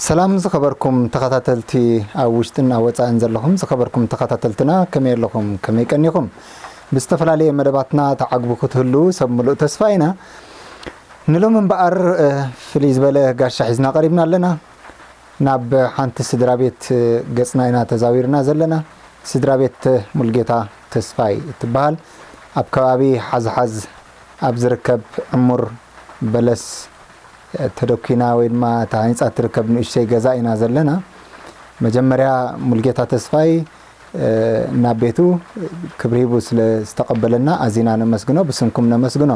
ሰላም ዝኸበርኩም ተኸታተልቲ፣ ኣብ ውሽጥን ኣብ ወጻእን ዘለኹም ዝኸበርኩም ተኸታተልትና፣ ከመይ ኣለኹም? ከመይ ቀኒኹም? ብዝተፈላለየ መደባትና ተዓግቡ ክትህሉ ሰብ ምሉእ ተስፋ ኢና። ንሎሚ እምበኣር፣ እ፣ ፍልይ ዝበለ ጋሻ ሒዝና ቀሪብና ኣለና። ናብ ሓንቲ ስድራ ቤት፣ እ፣ ገጽና ኢና ተዛዊርና ዘለና። ስድራ ቤት ሙልጌታ ተስፋይ እትበሃል፣ ኣብ ከባቢ ሓዝሓዝ ኣብ ዝርከብ ዕሙር በለስ ተደኲና ወይ ድማ ተሃኒጻ እትርከብ ንእሽተይ ገዛ ኢና ዘለና። መጀመርያ ሙልጌታ ተስፋይ፣ እ፣ ናብ ቤቱ ክብሪ ሂቡ ስለ ዝተቐበለና ኣዚና ነመስግኖ፣ ብስምኩም ነመስግኖ።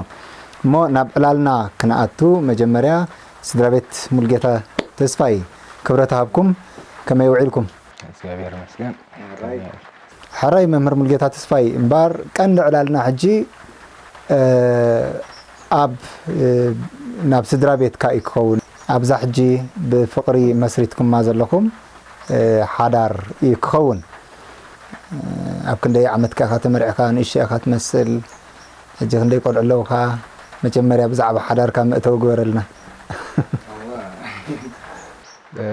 እሞ ናብ ዕላልና ክንኣቱ፣ መጀመርያ ስድራ ቤት ሙልጌታ ተስፋይ፣ ክብረት ሃብኩም፣ ከመይ ውዒልኩም? እግዚኣብሔር ይመስገን። ሕራይ መምህር ሙልጌታ ተስፋይ፣ እምበኣር ቀንዲ ዕላልና ሕጂ፣ እ፣ ኣብ፣ እ፣ ናብ ስድራ ቤትካ እዩ ክኸውን። ኣብዛ ሕጂ ብፍቕሪ መስሪትኩማ ዘለኹም፣ እ፣ ሓዳር እዩ ክኸውን። እ፣ ኣብ ክንደይ ዓመትካ ኢኻ ተመርዕኻ? ንእሽቶ ኢኻ ትመስል። ሕጂ ክንደይ ቆልዑ ኣለውኻ? መጀመርያ ብዛዕባ ሓዳርካ መእተዊ ግበረልና። እ፣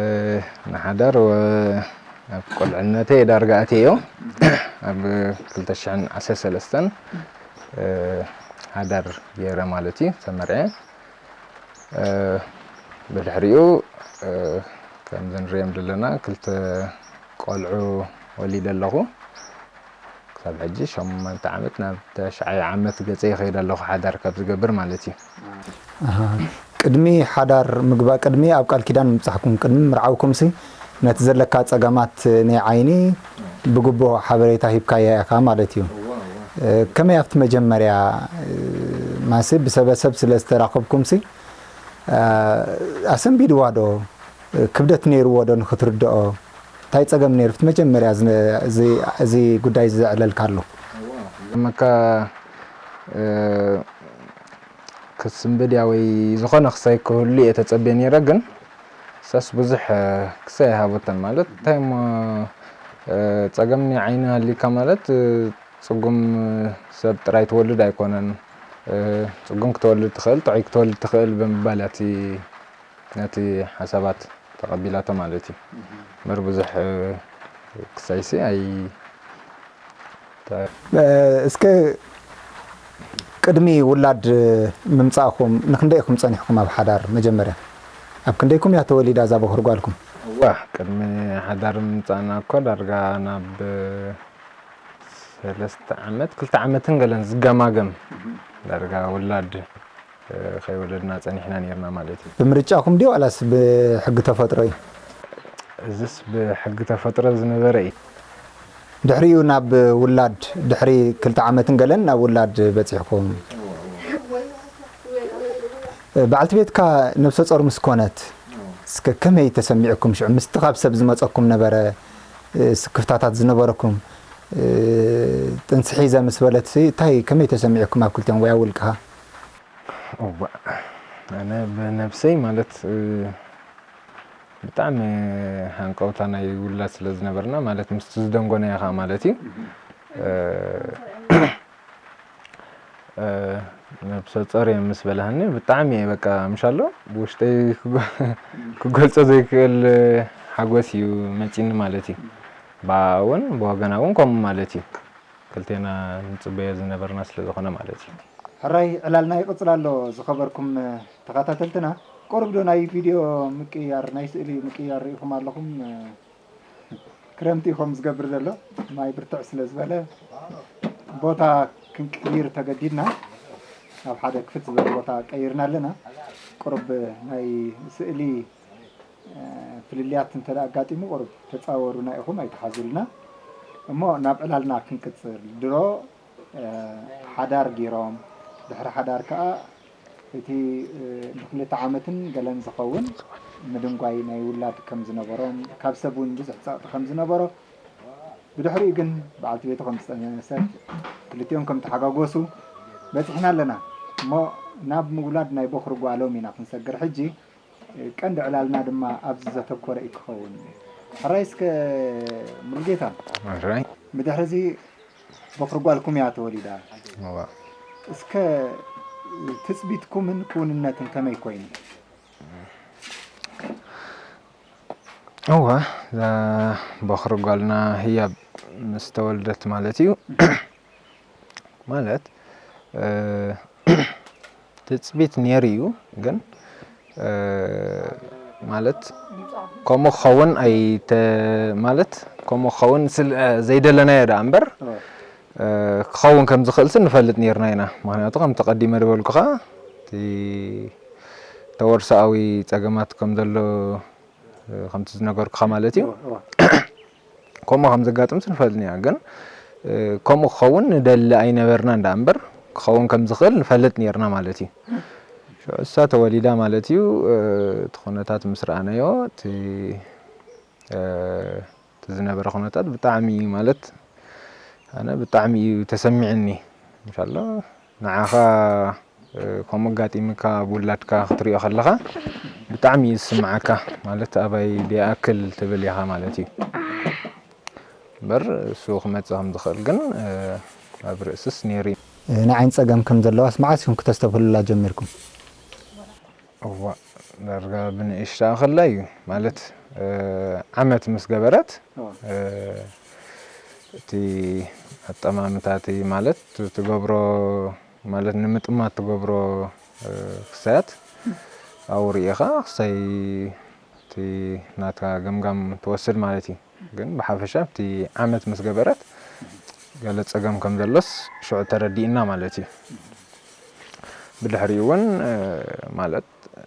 ንሓዳር ወ-፣ ኣብ ቆልዕነተይ ዳርጋ ኣትየዮ። ኣብ ክልተ ሽሕን ዓሰርተ ሰለስተን፣ እ፣ ሓዳር ገይረ ማለት እዩ፣ ተመርዕየ። እ፣ ብድሕሪኡ፣ እ፣ ከምዚ ንሪኦም ዘለና ክልተ ቆልዑ ወሊደ ኣለኹ። ክሳብ ሕጂ ሸሞንተ ዓመት ናብ ተሽዓይ ዓመት ገጸ ይኸይድ ኣለኹ፣ ሓዳር ካብ ዝገብር ማለት እዩ። ኣሃ። ቅድሚ ሓዳር ምግባር፣ ቅድሚ ኣብ ቃል ኪዳን ምብጻሕኩም፣ ቅድሚ ምርዓውኩምሲ፣ ነቲ ዘለካ ጸገማት ናይ ዓይኒ ብግቡእ ሓበሬታ ሂብካያ ኢኻ ማለት እዩ። እወ፣ እወ። እ፣ ከመይ ኣብቲ መጀመርያ፣ እ፣ ማሲ ብሰበሰብ ስለ ዝተራኸብኩምሲ፣ እ፣ ኣሰንቢድዋ ዶ? ክብደት ነይርዎ ዶ ንኽትርድኦ? እንታይ ጸገም ነይሩ? እቲ መጀመርያ ዝነ-፣ እዚ፣ እዚ ጉዳይ እዚ ዘዕለልካሉ? እወ፣ መካ፣ እ፣ ክትስንብድ እያ ወይ ዝኾነ ክሳይ ክህሉ እየ ተጸብየ ነይረ፣ ግን እሳስ ብዙሕ፣ እ፣ ክሳይ ኣይሃበቶን። ማለት እንታይ እሞ፣ እ፣ ጸገም ናይ ዓይኒ ሃልዩካ ማለት፣ እ፣ ጽጉም ሰብ ጥራይ ትወልድ ኣይኮነን። እ፣ ጽጉም ክትወልድ ትኽእል፣ ጥዑይ ክትወልድ ትኽእል ብምባል እያ እቲ ነቲ ሓሳባት ተቐቢላቶ ማለት እዩ። እምበር ብዙሕ፣ እ፣ ክሳይሲ ኣይ-፣ ተ-፣ እ፣ እስከ ቅድሚ ውላድ ምምጻእኩም ንክንደይ ኢኹም ጸኒሕኩም ኣብ ሓዳር? መጀመርያ ኣብ ክንደይኩም እያ ተወሊዳ እዛ በኹር ጓልኩም? እዋ፣ ቅድሚ ሓዳር ምምጻእና እኮ ዳርጋ ናብ ሰለስተ ዓመት፣ ክልተ ዓመትን ገለን ዝገማገም ዳርጋ ውላድ እ፣ ከይወለድና ጸኒሕና ኔርና ማለት እዩ። ብምርጫኹም ድዩ ዋላስ ብሕጊ ተፈጥሮ እዩ? እዝስ ብሕጊ ተፈጥሮ ዝነበረ እዩ። ድሕሪኡ ናብ ውላድ፣ ድሕሪ ክልተ ዓመትን ገለን ናብ ውላድ በጺሕኩም። እ፣ በዓልቲ ቤትካ ነብሰ ጾር ምስ ኮነት፣ እስከ ከመይ ተሰሚዕኩም? ሽዑ ምስቲ ካብ ሰብ ዝመጸኩም ነበረ፣ እ፣ ስክፍታታት ዝነበረኩም፣ እ፣ ጥንሲ ሒዘ ምስ በለትሲ፣ እንታይ፣ ከመይ ተሰሚዕኩም ኣብ ክልቲኦም ወይ ኣብ ውልቅኻ? እዋእ፣ ኣነ ብነብሰይ ማለት፣ እ፣ ብጣዕሚ ሃንቀውታ ናይ ውላድ ስለ ዝነበርና፣ ማለት ምስቲ ዝደንጎናዮ ኸኣ ማለት እዩ። እ፣ እ፣ ነብሰ ጾር እየ ምስ በላህኒ ብጣዕሚ እየ በቃ ምሻሎ ብውሽጠይ ክጎ-፣ ክገልጾ ዘይክእል ሓጎስ እዩ መጺኒ ማለት እዩ። ብኣኣ እውን ብወገና እውን ከምኡ ማለት እዩ። ክልቴና ንጽበዮ ዝነበርና ስለ ዝኾነ ማለት እዩ። ሕራይ ዕላልና ይቕጽል ኣሎ። ዝኸበርኩም ተኸታተልትና፣ ቁሩብ ዶ ናይ ቪድዮ ምቅይያር፣ ናይ ስእሊ ምቅይያር ርኢኹም ኣለኹም? ክረምቲ እዩ ከምኡ ዝገብር ዘሎ። ማይ ብርትዕ ስለ ዝበለ ቦታ ክንቅይር ተገዲድና፣ ኣብ ሓደ ክፍት ዝበለ ቦታ ቀይርና ኣለና። ቁሩብ ናይ ስእሊ እ፣ ፍልልያት እንተ ደኣ ኣጋጢሙ ቁሩብ ተጻወሩና ኢኹም፣ ኣይትሓዙልና። እሞ ናብ ዕላልና ክንቅጽል። ድሮ፣ እ፣ ሓዳር ጌሮም፣ ድሕሪ ሓዳር ከኣ እቲ፣ እ፣ ንክልተ ዓመትን ገለን ዝኸውን ምድንጓይ ናይ ውላድ ከም ዝነበሮም፣ ካብ ሰብ እውን ብዙሕ ጸቕጢ ከም ዝነበሮ፣ ብድሕሪኡ ግን በዓልቲ ቤቱ ከም ዝጠነሰት፣ ክልቲኦም ከም ተሓጋጎሱ በጺሕና ኣለና። እሞ ናብ ምውላድ ናይ ቦኽሪ ጓሎም ኢና ክንሰግር ሕጂ። ቀንዲ ዕላልና ድማ ኣብዚ ዘተኮረ እዩ ክኸውን። ሕራይ እስከ ሙሉጌታ፣ ሕራይ። ብድሕሪዚ በኹሪ ጓልኩም እያ ተወሊዳ። እዋ። እስከ ትጽቢትኩምን ክውንነትን ከመይ ኮይኑ? እዋ፣ እዛ በኹሪ ጓልና ህያብ ምስ ተወልደት ማለት እዩ። ማለት፣ እ፣ ትጽቢት ነይሩ እዩ፣ ግን፣ እ፣ ማለት፣ ከምኡ ክኸውን ኣይተ-፣ ማለት፣ ከምኡ ክኸውን ስለ ዘይደለናዮ ደኣ እምበር፣ እ፣ ክኸውን ከም ዝኽእል ስን ንፈልጥ ነይርና ኢና። ምኽንያቱ፣ ከም ተቐዲመ ዝበልኩኻ፣ እቲ ተወርሶኣዊ ጸገማት ከም ዘሎ፣ እ፣ ከምቲ ዝነገርኩኻ ማለት እዩ። እዋ፣ እዋ። ከምኡ ከም ዘጋጥም ስን ንፈልጥ ነይርና። ግን፣ እ፣ ከምኡ ክኸውን ንደሊ ኣይነበርና እንዳ እምበር፣ ክኸውን ከም ዝኽእል ንፈልጥ ነይርና ማለት እዩ። ሽዑ እሳ ተወሊዳ ማለት እዩ። እ፣ እቲ ኩነታት ምስ ረኣናዮ፣ እቲ፣ እ፣ እቲ ዝነበረ ኩነታት ብጣዕሚ ማለት፣ ኣነ ብጣዕሚ እዩ ተሰሚዕኒ። እንሻላ ንዓኻ፣ እ፣ ከምኡ ኣጋጢምካ ኣብ ውላድካ ክትሪኦ ከለኻ ብጣዕሚ እዩ ዝስምዓካ። ማለት ኣባይ ደይኣክል ትብል ኢኻ ማለት እዩ። እምበር እሱ ክመጽእ ከም ዝኽእል ግን፣ እ፣ ኣብ ርእስስ ነይሩ እዩ። እ፣ ናይ ዓይኒ ጸገም ከም ዘለዋስ መዓስ ኢኹም ክተስተብህሉላ ጀሚርኩም? እዋ፣ ዳርጋ ብንእሽታ ከላ እዩ። ማለት፣ እ፣ ዓመት ምስ ገበረት፣ እዋ። እ፣ እቲ ኣጠማምታ እቲ ማለት ትገብሮ፣ ማለት ንምጥማት ትገብሮ፣ እ፣ ክሳያት ኣብኡ ርኢኻ ክሳይ እቲ ናትካ ገምጋም ትወስድ ማለት እዩ። ግን ብሓፈሻ ኣብቲ ዓመት ምስ ገበረት ገለ ጸገም ከም ዘሎስ ሽዑ ተረዲእና ማለት እዩ። ብድሕሪኡ እውን፣ እ፣ ማለት፣ እ፣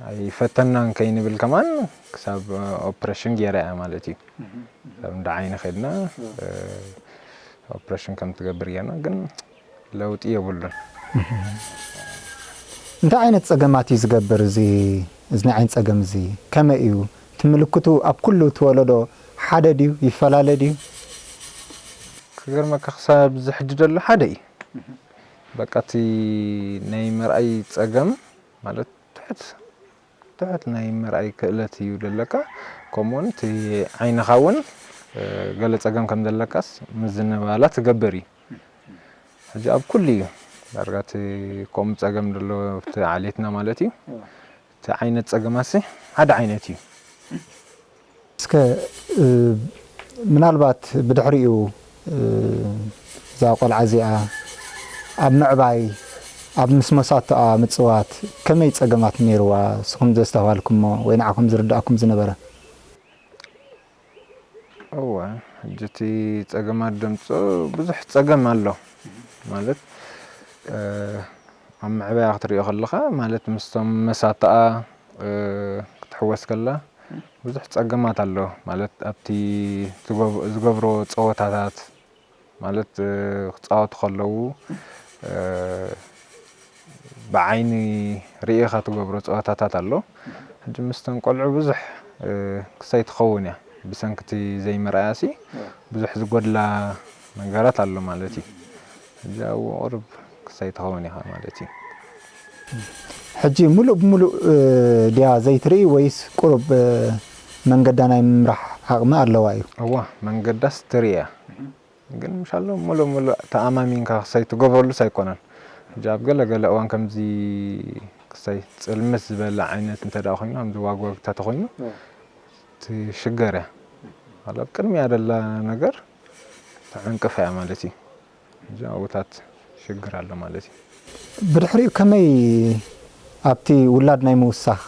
ኣይፈተናን ከይንብል ከማን ክሳብ ኦፕሬሽን ገይራ እያ ማለት እዩ። ክሳብ እንዳ ዓይኒ ከድና፣ እ፣ ኦፕሬሽን ከም ትገብር ገይርና፣ ግን ለውጢ የብሉን። እንታይ ዓይነት ጸገማት እዩ ዝገብር እዚ፣ እዚ ናይ ዓይኒ ጸገም እዚ? ከመይ እዩ? እቲ ምልክቱ ኣብ ኩሉ እቲ ወለዶ ሓደ ድዩ? ይፈላለ ድዩ? ክገርመካ ክሳብ እዚ ሕጂ ዘሎ ሓደ እዩ። በቃ እቲ ናይ ምርኣይ ጸገም ማለት ትሑት፣ ትሑት ናይ ምርኣይ ክእለት እዩ ዘለካ። ከምኡውን እቲ ዓይንኻ እውን፣ እ፣ ገለ ጸገም ከም ዘለካስ ምዝንባላት ትገብር እዩ። ሕጂ ኣብ ኩሉ እዩ ዳርጋ እቲ ከምኡ ጸገም ዘሎ ኣብቲ ዓሌትና ማለት እዩ። እቲ ዓይነት ጸገማሲ ሓደ ዓይነት እዩ። እስከ፣ እ፣ ምናልባት ብድሕሪኡ፣ እ፣ እዛ ቆልዓ እዚኣ ኣብ ምዕባይ፣ ኣብ ምስ መሳቶኣ ምጽዋት ከመይ ጸገማት ነይርዋ? ንስኹም ዘስተውሃልኩሞ ወይ ንዓኹም ዝርድኣኩም ዝነበረ? እወ፣ ሕጂ እቲ ጸገማት ደምጽኦ ብዙሕ ጸገም ኣሎ። ማለት፣ እ፣ ኣብ ምዕባያ ክትሪኦ ከለኻ፣ ማለት ምስቶም መሳቶኣ፣ እ፣ ክትሕወስ ከላ ብዙሕ ጸገማት ኣሎ። ማለት ኣብቲ ዝገብ-፣ ዝገብሮ ጸወታታት፣ ማለት፣ እ፣ ክጻወቱ ከለዉ፣ እ፣ ብዓይኒ ርኢኻ ትገብሮ ጸወታታት ኣሎ። ሕጂ ምስተን ቆልዑ ብዙሕ፣ እ፣ ክሳይ ትኸውን እያ። ብሰንኪ እቲ ዘይምርኣያሲ ብዙሕ ዝጎድላ ነገራት ኣሎ ማለት እዩ። ሕጂ ኣብኡ ቁሩብ ክሳይ ትኸውን ኢኻ ማለት እዩ። ሕጂ ሙሉእ ብሙሉእ፣ እ፣ ድያ ዘይትርኢ ወይስ ቁሩብ፣ እ፣ መንገዳ ናይ ምምራሕ ዓቕሚ ኣለዋ እዩ? እዋ፣ መንገዳስ ትርኢ እያ። ግን ምሻሎ ሙሉእ ሙሉእ ተኣማሚንካ ክሳይ ትገብረሉስ ኣይኮነን። ሕጂ ኣብ ገለ ገለ እዋን ከምዚ ክሳይ ጽልምት ዝበለ ዓይነት እንተ ደኣ ኮይኑ፣ ከምዚ ዋግዋግታ ተኾይኑ፣ እዎ። ትሽገር እያ። ዋላ ኣብ ቅድሚያ ደላ ነገር ተዓንቅፍ እያ ማለት እዩ። ሕጂ ኣብኡታት ሽግር ኣሎ ማለት እዩ። ብድሕሪኡ ከመይ ኣብቲ ውላድ ናይ ምውሳኽ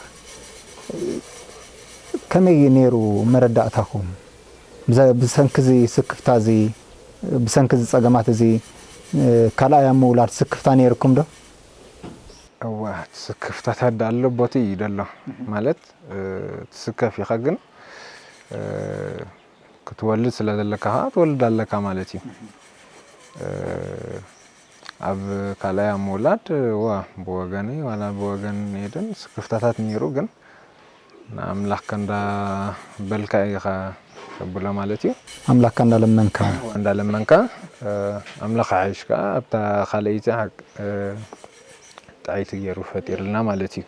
ከመይ ነይሩ መረዳእታኹም? ብዘ-፣ ብሰንኪ እዚ ስክፍታ እዚ፣ ብሰንኪ እዚ ጸገማት እዚ፣ እ፣ ካልኣይ ኣብ ምውላድ ስክፍታ ነይርኩም ዶ? እዋ፣ እቲ ስክፍታታት ደኣ ኣሎ ቦቲ እዩ ደሎ። እህ። ማለት፣ እ፣ ትስከፍ ኢኻ ግን፣ እ፣ ክትወልድ ስለ ዘለካ ኸዓ ትወልድ ኣለካ ማለት እዩ። እህ። እ፣ ኣብ ካልኣይ ኣብ ምውላድ፣ እዋ፣ ብወገነይ ዋላ ብወገን ኤደን ስክፍታታት ነይሩ፣ ግን ንኣምላኽ ከንዳ በልካ ኢኻ ተብሎ ማለት እዩ። ኣምላኽ ከንዳ ለመንካ። እንዳለመንካ፣ እ፣ ኣምላኽ ሓይሽ ከኣ ኣብታ ካልኣይቲ ሓቅ-፣ እ፣ ጥዕይቲ ገይሩ ፈጢርልና ማለት እዩ።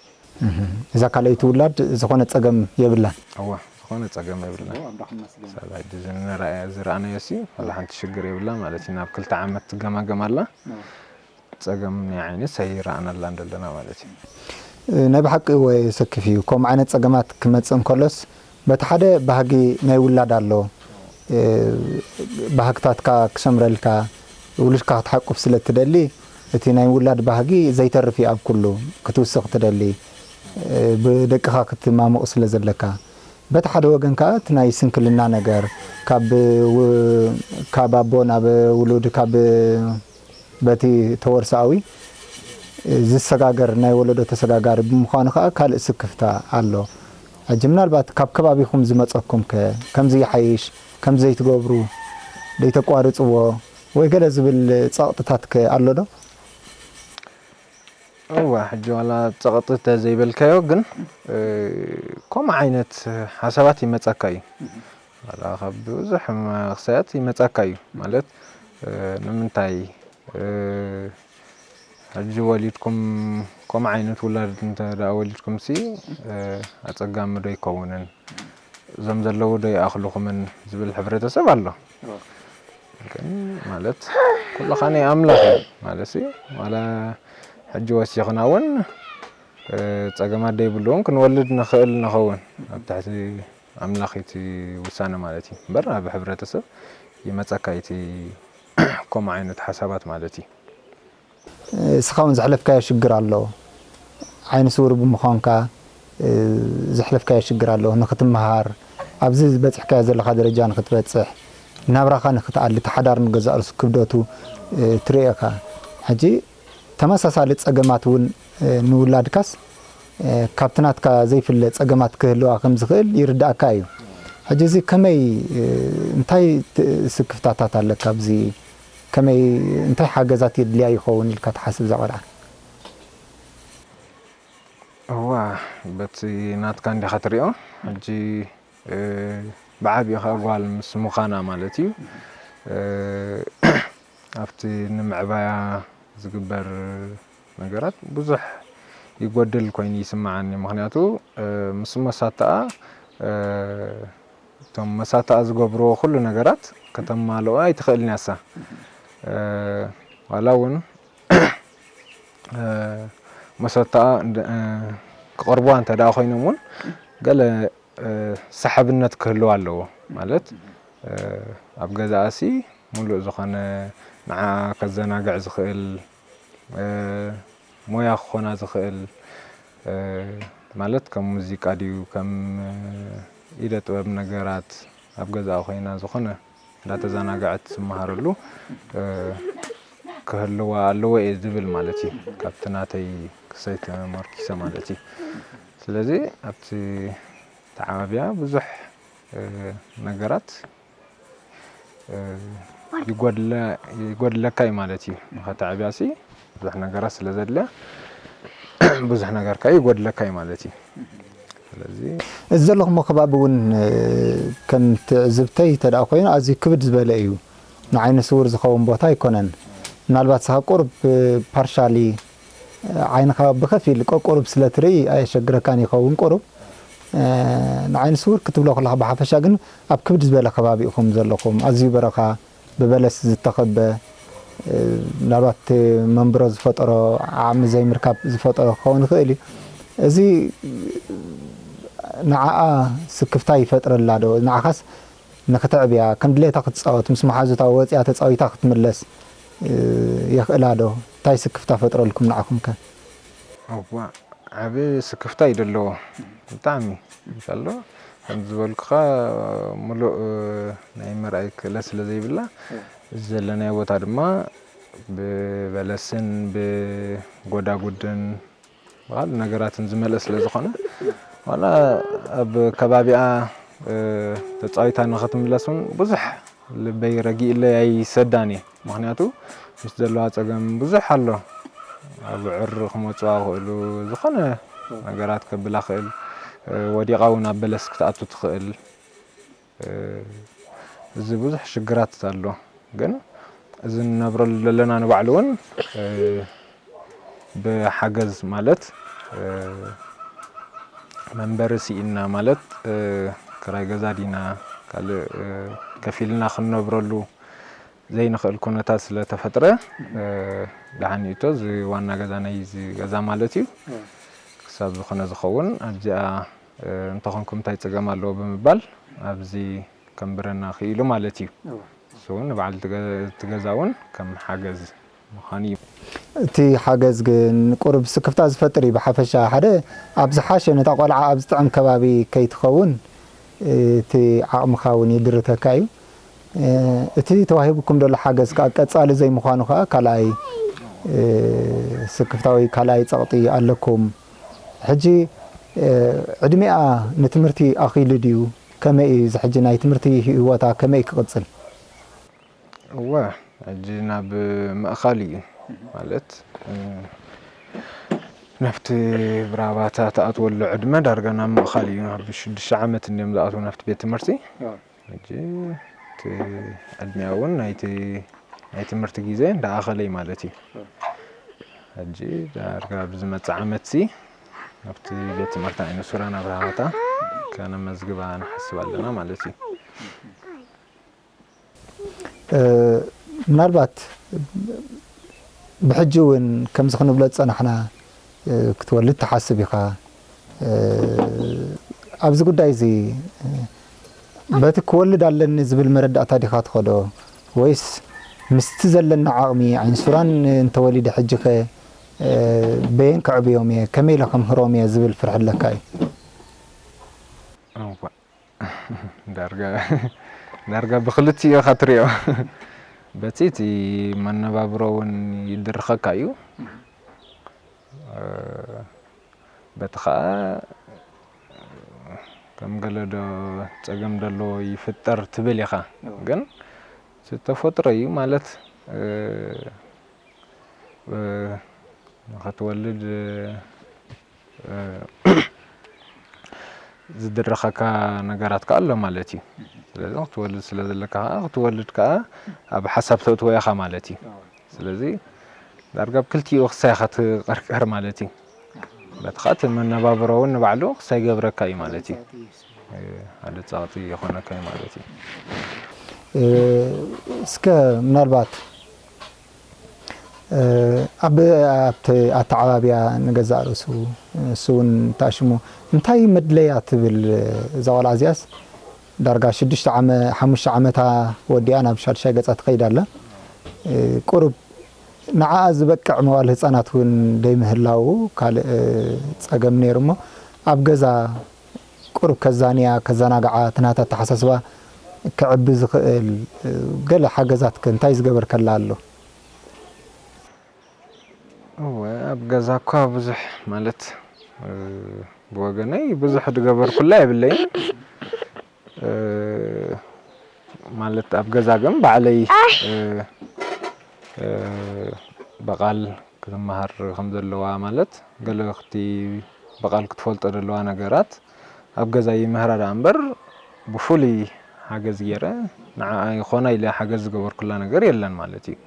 እህ። እዛ ካልኣይቲ ውላድ ዝኾነ ጸገም የብላን? እዋ፣ ዝኾነ ጸገም የብላን። እዎ፣ ኣምላኽ ይመስገን። ሳብ ሕጂ ዝንረኣየ-፣ ዝረኣናዮ ሲ፣ ዋላ ሓንቲ ሽግር የብላ ማለት እዩ። ናብ ክልተ ዓመት ትገማገም ኣላ። እዎ። ጸገም ናይ ዓይኒ ሰይረኣናላን ዘለና ማለት እዩ። እ፣ ናይ ብሓቂ እወ የሰክፍ እዩ። ከምኡ ዓይነት ጸገማት ክመጽእ እንከሎስ፣ በቲ ሓደ ባህጊ ናይ ውላድ ኣሎ። እ፣ ባህግታትካ ክሰምረልካ፣ ውሉድካ ክትሓቁፍ ስለ እትደሊ፣ እቲ ናይ ውላድ ባህጊ ዘይተርፍ እዩ ኣብ ኩሉ ክትውስኽ ትደሊ፣ እ፣ ብደቅኻ ክትማሙቕ ስለ ዘለካ። በቲ ሓደ ወገን ከኣ እቲ ናይ ስንክልና ነገር፣ ካብ ው-፣ ካብ ኣቦ ናብ ውሉድ፣ ካብ በቲ ተወርሶኣዊ ዝሰጋገር ናይ ወለዶ ተሰጋጋሪ ብምዃኑ ከኣ ካልእ ስክፍታ ኣሎ። ሕጂ ምናልባት ካብ ከባቢኹም ዝመጸኩም ከ ከምዚ ይሓይሽ፣ ከምዚ ዘይትገብሩ፣ ዘይተቋርጽዎ ወይ ገለ ዝብል ጸቕጥታት ከ ኣሎ ዶ? እወ፣ ሕጂ ዋላ ጸቕጢ እንተ ዘይበልካዮ ግን፣ እ፣ ከምኡ ዓይነት ሓሳባት ይመጸካ እዩ። ዋላ ካብ ብዙሕ መኽሰያት ይመጸካ እዩ። ማለት፣ እ፣ ንምንታይ፣ እ፣ ሕጂ ወሊድኩም፣ ከምኡ ዓይነት ውላድ እንተ ደኣ ወሊድኩምሲ፣ እ፣ ኣጸጋሚ ዶ ኣይከውንን? እዞም ዘለዉ ዶ ይኣኽልኹምን ዝብል ሕብረተሰብ ኣሎ። ግን ማለት ኩሉ ኸኣ ናይ ኣምላኽ እዩ። ማለትሲ ዋላ ሕጂ ወሲኽና እውን፣ እ፣ ጸገማት ደይብሉ እውን ክንወልድ ንኽእል ንኸውን። ኣብ ትሕቲ ኣምላኽ እዩ እቲ ውሳነ ማለት እዩ። እምበር ኣብ ሕብረተሰብ ይመጸካ እዩ እቲ ከምኡ ዓይነት ሓሳባት ማለት እዩ። እስኻ እውን ዘሕለፍካዮ ሽግር ኣሎ። ዓይነ ስውር ብምዃንካ፣ እ፣ ዘሕለፍካዮ ሽግር ኣሎ። ንኽትመሃር፣ ኣብዚ በጺሕካዮ ዘለኻ ደረጃ ንኽትበጽሕ፣ ናብራኻ ንኽትኣሊ፣ እቲ ሓዳር ንገዛእ ርእሱ ክብደቱ፣ እ፣ ትርእዮ ኢኻ። ሕጂ ተመሳሳሊ ጸገማት እውን፣ እ፣ ንውላድካስ፣ እ፣ ካብቲ ናትካ ዘይፍለ ጸገማት ክህልዋ ከም ዝኽእል ይርድኣካ እዩ። ሕጂ እዚ ከመይ፣ እ፣ እንታይ ት-፣ ስክፍታታት ኣለካ ኣብዚ ከመይ፣ እንታይ ሓገዛት የድልያ ይኸውን ኢልካ ትሓስብ እዛ ቆልዓ? እዋ፣ በቲ ናትካ እንዲኻ ትሪኦ። ሕጂ፣ እ፣ ብዓቢኡ ኸኣ ጓል ምስ ምዃና ማለት እዩ። እ፣ ኣብቲ ንምዕባያ ዝግበር ነገራት ብዙሕ ይጎድል ኮይኑ ይስምዓኒ። ምኽንያቱ፣ እ፣ ምስ መሳተኣ፣ እ፣ እቶም መሳተኣ ዝገብርዎ ኩሉ ነገራት ከተማልኦ ኣይትኽእልን እያ እሳ። እ፣ ዋላ እውን፣ እ፣ መሳተኣ እንደ-፣ እ፣ ክቐርብዋ እንተ ደኣ ኮይኖም እውን ገለ፣ እ፣ ሰሓብነት ክህልዋ ኣለዎ። ማለት፣ እ፣ ኣብ ገዛኣሲ ሙሉእ ዝኾነ ንዓ ከዘናግዕ ዝኽእል፣ እ፣ ሞያ ክኾና ዝኽእል፣ እ፣ ማለት ከም ሙዚቃ ድዩ፣ ከም፣ እ፣ ኢደ ጥበብ ነገራት ኣብ ገዛኣ ኮይና ዝኾነ እንዳተዘናግዐት ትመሃረሉ፣ እ፣ ክህልዋ ኣለዎ እየ ዝብል ማለት እዩ። ካብቲ ናተይ ክሰይ ተመርኪሰ ማለት እዩ። ስለዚ ኣብቲ ተዓባቢያ ብዙሕ፣ እ፣ ነገራት፣ እ፣ ይጎድለ-፣ ይጎድለካ እዩ ማለት እዩ። ንኸተዕብያሲ ብዙሕ ነገራት ስለ ዘድልያ፣ ብዙሕ ነገር ከኣ ይጎድለካ እዩ ማለት እዩ። ስለዚ እዚ ዘለኹሞ ከባቢ እውን፣ እ፣ ከም ትዕዝብተይ እንተ ደኣ ኮይኑ ኣዝዩ ክብድ ዝበለ እዩ። ንዓይነ ስውር ዝኸውን ቦታ ኣይኮነን። ምናልባት ንስኻ ቁሩብ፣ እ፣ ፓርሻሊ፣ እ፣ ዓይንኻ ብኸፊል ቀ-፣ ቁሩብ ስለ ትርኢ ኣየሸግረካን ይኸውን። ቁሩብ፣ እ፣ ንዓይነ ስውር ክትብሎ ከለኻ ብሓፈሻ ግን ኣብ ክብድ ዝበለ ከባቢ ኢኹም ዘለኹም። ኣዝዩ በረኻ፣ ብበለስ ዝተኸበ፣ እ፣ ምናልባት እቲ መንብሮ ዝፈጠሮ ዓቕሚ ዘይምርካብ ዝፈጠሮ ክኸውን ይኽእል እዩ። እዚ ንዓኣ ስክፍታ ይፈጥረላ ዶ? ንዓኻስ ንኽተዕብያ፣ ከም ድሌታ ክትጻወት፣ ምስ መሓዙታ ወጺኣ ተጻዊታ ክትምለስ፣ እ፣ የኽእላ ዶ? እንታይ ስክፍታ ፈጥረልኩም ንዓኹም ከ? እዋ፣ ዓቢ ስክፍታ እዩ ደለዎ። ብጣዕሚ። እንሻሎ፣ ከም ዝበልኩኻ፣ ሙሉእ ናይ ምርኣይ ክእለት ስለ ዘይብላ፣ እዚ ዘለናዮ ቦታ ድማ ብበለስን ብጎዳጉድን ብኻልእ ነገራትን ዝመልአ ስለ ዝኾነ፣ ዋላ ኣብ ከባቢኣ፣ እ፣ ተጻዊታ ንኽትምለስ እውን ብዙሕ ልበይ ረጊእለይ ኣይሰዳን እየ። ምኽንያቱ ምስ ዘለዋ ጸገም ብዙሕ ኣሎ። ኣብ ዕር ክመጽዋ ክእሉ፣ ዝኾነ ነገራት ከብላ ክእል፣ እ፣ ወዲቓ እውን ኣብ በለስ ክትኣቱ ትኽእል። እ፣ እዚ ብዙሕ ሽግራት ኣሎ። ግን እዚ ንነብረሉ ዘለና ንባዕሉ እውን፣ እ፣ ብሓገዝ ማለት፣ እ፣ መንበሪ ስኢንና ማለት፣ እ፣ ክራይ ገዛ ዲና ካልእ፣ እ፣ ከፊልና ክንነብረሉ ዘይንኽእል ኩነታት ስለ ተፈጥረ፣ እ፣ ደሓን ይእቶ እዚ ዋና ገዛ ናይ እዚ ገዛ ማለት እዩ። ክሳብ ዝኾነ ዝኸውን ኣብዚኣ እንተኾንኩም እንታይ ጸገም ኣለዎ ብምባል ኣብዚ ከንብረና ክኢሉ ማለት እዩ። እሱ እውን ንበዓል እቲ ገዛ እውን ከም ሓገዝ ምዃኑ እዩ። እቲ ሓገዝ ግን ቁሩብ ስክፍታ ዝፈጥር እዩ። ብሓፈሻ ሓደ ኣብ ዝሓሸ ነታ ቆልዓ ኣብ ዝጥዕም ከባቢ ከይትኸውን እቲ ዓቕምኻ እውን ይድርተካ እዩ። እቲ ተዋሂቡኩም ዘሎ ሓገዝ ከዓ ቀጻሊ ዘይምዃኑ ከዓ ካልኣይ ስክፍታዊ ካልኣይ ጸቕጢ ኣለኩም። ሕጂ ዕድሚኣ ንትምህርቲ ኣኺሉ ድዩ? ከመይ እዩ እዚ ሕጂ ናይ ትምህርቲ ህይወታ ከመይ ክቕጽል? እወ፣ ሕጂ ናብ ምእኻል እዩ ማለት ናብቲ ብራባታ ትኣትወሉ ዕድመ ዳርጋ ናብ ምእኻል እዩ። ናብ ሽዱሽተ ዓመት እንዲዮም ዝኣትዉ ናብቲ ቤት ትምህርቲ። ሕጂ እቲ ዕድሚኣ እውን ናይቲ ናይ ትምህርቲ ግዜ እንዳኣኸለይ ማለት እዩ። ሕጂ ዳርጋ ኣብዚ ዝመጽእ ዓመትሲ ናብቲ ቤት ትምህርቲ ኣይነ ሱራ ናብ ራባታ ከነመዝግባ ንሓስብ ኣለና ማለት እዩ። ምናልባት ብሕጂ እውን ከምዚ ክንብሎ ዝጸናሕና ክትወልድ ትሓስብ ኢኻ። ኣብዚ ጉዳይ እዚ በቲ ክወልድ ኣለኒ ዝብል መረዳእታ ዲኻ ትኸዶ ወይስ ምስቲ ዘለኒ ዓቕሚ ዓይንሱራን እንተወሊደ ሕጂ ከ በየን ከዕብዮም እየ ከመይ ኢለ ከምህሮም እየ ዝብል ፍርሒ ኣለካ እዩ? ዳርጋ ብክልቲኡ ኢኻ ትሪኦ። በቲ እቲ መነባብሮ እውን ይድርኸካ እዩ። በቲ ከዓ ከም ገለ ዶ ፀገም ደሎ ይፍጠር ትብል ኢኻ። ግን ዝተፈጥሮ እዩ ማለት ንኸትወልድ ዝድረኸካ ነገራት ከዓ ኣሎ ማለት እዩ። ስለዚ ክትወልድ ስለ ዘለካ ከዓ ክትወልድ ከዓ ኣብ ሓሳብ ተእትዎ ኢኻ ማለት እዩ። ስለዚ ዳርጋ ብ ክልቲኡ ክሳይ ኢኻ ትቐርቀር ማለት እዩ። በቲ ከዓ እቲ መነባብሮ እውን ንባዕሉ ክሳይ ይገብረካ እዩ ማለት እዩ። ሓደ ጸቕጢ ይኾነካ እዩ ማለት እዩ። እስከ ምናልባት ኣብ ኣብቲ ኣተዓባብያ ንገዛእ ርእሱ እሱ እውን ተኣሽሙ እንታይ መድለያ ትብል እዛ ቆልዓ እዚኣስ ዳርጋ ሽዱሽተ ዓመ ሓሙሽተ ዓመታ ወዲኣ ናብ ሻድሻይ ገጻ ትኸይድ ኣላ። ቁሩብ ንዓኣ ዝበቅዕ መዋል ህጻናት እውን ደይምህላዉ ካልእ ጸገም ነይሩ እሞ ኣብ ገዛ ቁሩብ ከዛንያ ከዘናግዓ እቲ ናታ ኣተሓሳስባ ክዕቢ ዝኽእል ገለ ሓገዛት ከ እንታይ ዝገበርከላ ኣሎ? እወ ኣብ ገዛ እኳ ብዙሕ ማለት ብወገነይ ብዙሕ ዝገበርኩላ የብለይን። ማለት ኣብ ገዛ ግን ባዕለይ ብቓል ክትመሃር ከም ዘለዋ ማለት ገለ ክቲ ብቓል ክትፈልጦ ዘለዋ ነገራት ኣብ ገዛ ይምህራ ደኣ እምበር ብፍሉይ ሓገዝ ገይረ ንዓኣ ይኾና ኢለ ሓገዝ ዝገበርኩላ ነገር የለን ማለት እዩ።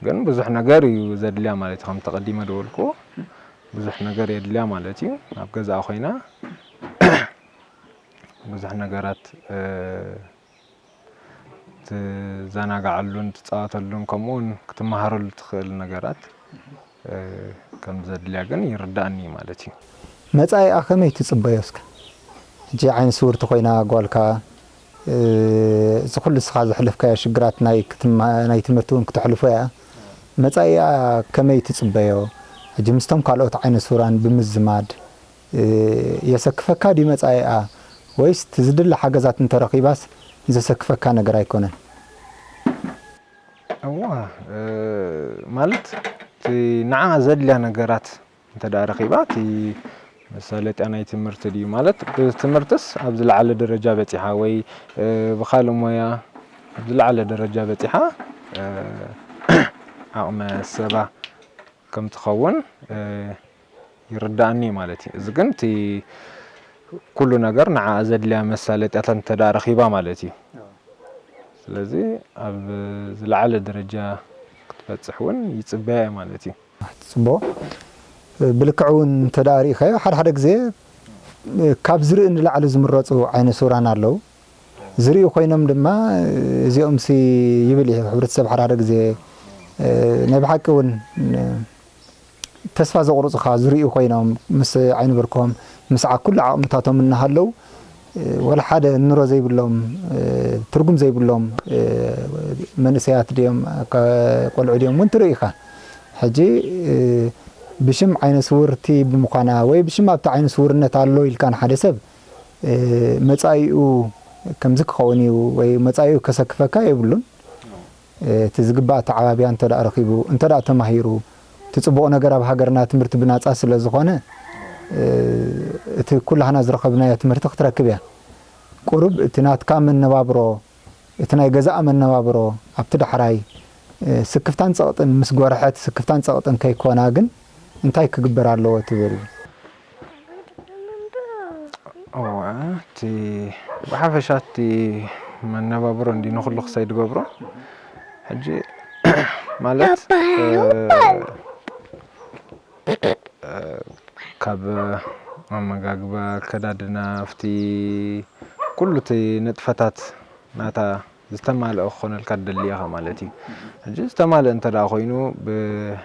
ግን ብዙሕ ነገር እዩ ዘድልያ ማለት እዩ። ከምቲ ቀዲመ ዝበልኩ ብዙሕ ነገር የድልያ ማለት እዩ። ኣብ ገዛኣ ኮይና ብዙሕ ነገራት ትዘናግዓሉን ትፃወተሉን ከምኡ እውን ክትመሃረሉ ትኽእል ነገራት ከም ዘድልያ ግን ይርዳእኒ ማለት እዩ። መፃኢኣ ከመይ ትፅበዮ እስከ? ሕጂ ዓይነ ስውርቲ ኮይና ጓልካ እዚ ኩሉ ንስኻ ዘሕለፍካዮ ሽግራት ናይ ክትማ ናይ ትምህርቲ እውን ክተሕልፎ እያ። መፃኢኣ ከመይ ትፅበዮ? ሕጂ ምስቶም ካልኦት ዓይነ ስውራን ብምዝማድ የሰክፈካ ድዩ መጻኢኣ ወይስ እቲ ዝድለ ሓገዛት እንተረኺባስ ዘሰክፈካ ነገር ኣይኮነን? እዋ ማለት እቲ ንዓ ዘድልያ ነገራት እንተ ደኣ ረኺባ እቲ መሳለጥያ ናይ ትምህርቲ ድዩ ማለት ብትምህርትስ ኣብ ዝለዓለ ደረጃ በጺሓ ወይ ብኻልእ ሞያ ኣብ ዝለዓለ ደረጃ በጺሓ ዓቕመ ሰባ ከም ትኸውን ይርዳእኒ ማለት እዩ። እዚ ግን እቲ ኩሉ ነገር ንዓኣ ዘድልያ መሳለጥያታት እንተ ደኣ ረኺባ ማለት እዩ። ስለዚ ኣብ ዝለዓለ ደረጃ ክትበጽሕ እውን ይጽበያ እየ ማለት እዩ። ጽቡቕ። ብልክዕ እውን እንተ ደኣ ርኢኻዮ ሓደ ሓደ ግዜ ካብ ዝርኢ ንላዕሊ ዝምረጹ ዓይነ ስውራን ኣለዉ። ዝርእዩ ኮይኖም ድማ እዚኦምሲ ይብል እዩ ሕብረተሰብ ሓደ ሓደ ግዜ ናይ ብሓቂ እውን ተስፋ ዘቑርፁኻ ዝርእዩ ኮይኖም ምስ ዓይኒ ብርኮም ምስዓብ ኩሉ ዓቕምታቶም እናሃለዉ፣ እ፣ ወላ ሓደ ኑሮ ዘይብሎም፣ እ፣ ትርጉም ዘይብሎም፣ እ፣ መንእሰያት ድዮም፣ ከ-፣ ቆልዑ ድዮም እውን ትርኢ ኢኻ። ሕጂ፣ እ፣ ብሽም ዓይነ ስውርቲ ብምዃና ወይ ብሽም ኣብቲ ዓይነ ስውርነት ኣሎ ኢልካ ንሓደ ሰብ፣ እ፣ መጻኢኡ ከምዚ ክኸውን እዩ ወይ መጻኢኡ ከሰክፈካ የብሉን። እ፣ እቲ ዝግባእ ኣተዓባብያ እንተ ደኣ ረኺቡ፣ እንተ ደኣ ተማሂሩ፣ እቲ ጽቡቕ ነገር ኣብ ሃገርና ትምህርቲ ብናጻ ስለ ዝኾነ፣ እ፣ እቲ ኩላህና ዝረኸብናዮ ትምህርቲ ክትረክብ እያ። ቁሩብ እቲ ናትካ መነባብሮ፣ እቲ ናይ ገዛእ መነባብሮ ኣብቲ ዳሕራይ፣ እ፣ ስክፍታን ጸቕጥን ምስ ጎርሐት፣ ስክፍታን ጸቕጥን ከይኮና ግን እንታይ ክግበር ኣለዎ ትብል? እዋ፣ እቲ ብሓፈሻ እቲ መነባብሮ እንዲ ንኹሉ ክሳይ ድገብሮ። ሕጂ ማለት፣ እ፣ እ፣ ካብ ኣመጋግባ፣ ኣከዳድና፣ ኣብቲ ኩሉ እቲ ንጥፈታት ናታ ዝተማልአ ክኾነልካ ትደሊ ኢኻ ማለት እዩ። ሕጂ ዝተማልአ እንተ ደኣ ኮይኑ፣ ብ-፣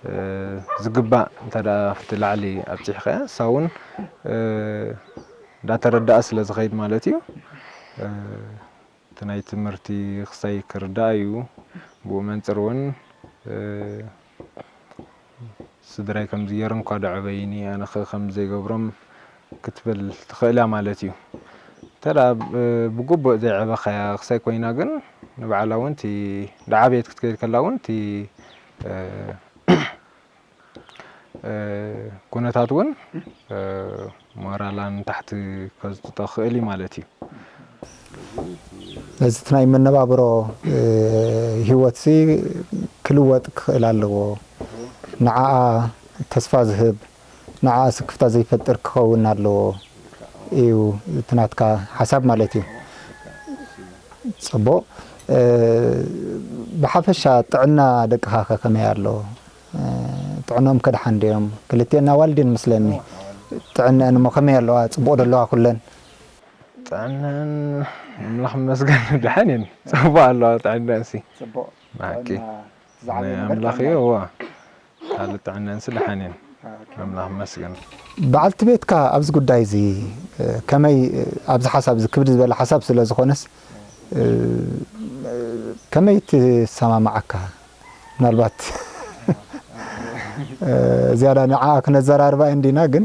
እ፣ ዝግባእ እንተ ደኣ ኣብቲ ላዕሊ ኣብጺሕካያ፣ እሳ እውን፣ እ፣ እንዳተረድኣ ስለ ዝኸይድ ማለት እዩ። እ፣ እቲ ናይ ትምህርቲ ክሳይ ክርዳእ እዩ። ብኡ መንጽር እውን፣ እ፣ ስድራይ ከምዚ ገይሮም እኳ ዶ ኣዕበዩኒ፣ ኣነ ኸ ከምዚ ዘይገብሮም ክትብል ትኽእል እያ ማለት እዩ። እንተ ደኣ ብ-፣ ብግቡእ ዘይዕበኻያ ክሳይ ኮይና ግን፣ ንባዕላ እውን እቲ እንዳዓበየት ክትከይድ ከላ እውን እቲ፣ እ፣ እ፣ ኩነታት እውን፣ እ፣ ሞራላ ንታሕቲ ከዝጥጦ ክኽእል እዩ ማለት እዩ። እዚ እቲ ናይ መነባብሮ፣ እ፣ ህይወትሲ ክልወጥ ክኽእል ኣለዎ። ንዓኣ ተስፋ ዝህብ፣ ንዓኣ ስክፍታ ዘይፈጥር ክኸውን ኣለዎ እዩ እቲ ናትካ ሓሳብ ማለት እዩ። ጽቡቕ። እ፣ ብሓፈሻ ጥዕና ደቅኻ ከ ከመይ ኣሎ? እ፣ ጥዕንኦም ከ ደሓን ድዮም? ክልቲኤን ኣዋልድ እየን መስለኒ። ጥዕንአን እሞ ከመይ ኣለዋ? ጽቡቕ ዶ ኣለዋ ኩለን? ጥዕነን ኣምላኽ ይመስገን ደሓን እየን። ጽቡቕ ኣለዋ ጥዕነንሲ። ጽቡቕ። ማኪ። ጥዕና ዝዓበየ ናይ ነገር ኣምላኽ ጥዕና እዩ። እዩ። እዋ። ካልእ ጥዕነንሲ ደሓን እየን። ኣምላኽ ይመስገን። በዓልቲ ቤትካ ኣብዚ ጉዳይ እዚ፣ እ፣ ከመይ፣ እ፣ ኣብዚ ሓሳብ እዚ ክብድ ዝበለ ሓሳብ ስለ ዝኾነስ፣ እ፣ ከመይ ትሰማምዓካ? ምናልባት እ፣ ዝያዳ ንዓኣ ክነዘራርባ እንዲና፣ ግን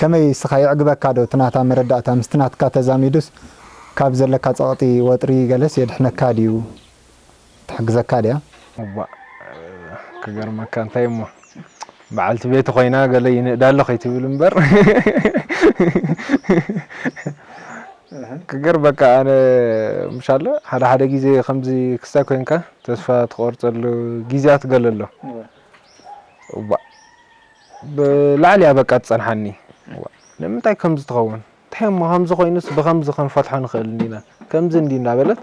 ከመይ እስኻ የዕግበካ ዶ እቲ ናታ መረዳእታ ምስቲ ናትካ ተዛሚዱስ ካብ ዘለካ ጸቕጢ ወጥሪ ገለስ የድሕነካ ድዩ? ትሕግዘካ ድያ? እዋእ፣ ክገርመካ እንታይ እሞ በዓልቲ ቤት ኮይና ገለ ይንእዳ ኣሎ ከይትብል እምበር ክገርመካ ኣነ ምሻሎ ሓደ ሓደ ግዜ ከምዚ ክሳይ ኮይንካ ተስፋ ትቆርፀሉ ግዜያት ገለ ኣሎ። እዋ ብላዕሊ እያ በቃ ትፀንሓኒ። እዋ ንምንታይ ከምዚ ትኸውን? እንታይ እሞ ከምዚ ኮይኑስ ብከምዚ ክንፈትሖ ንኽእል እንዲና ከምዚ እንዲ እንዳበለት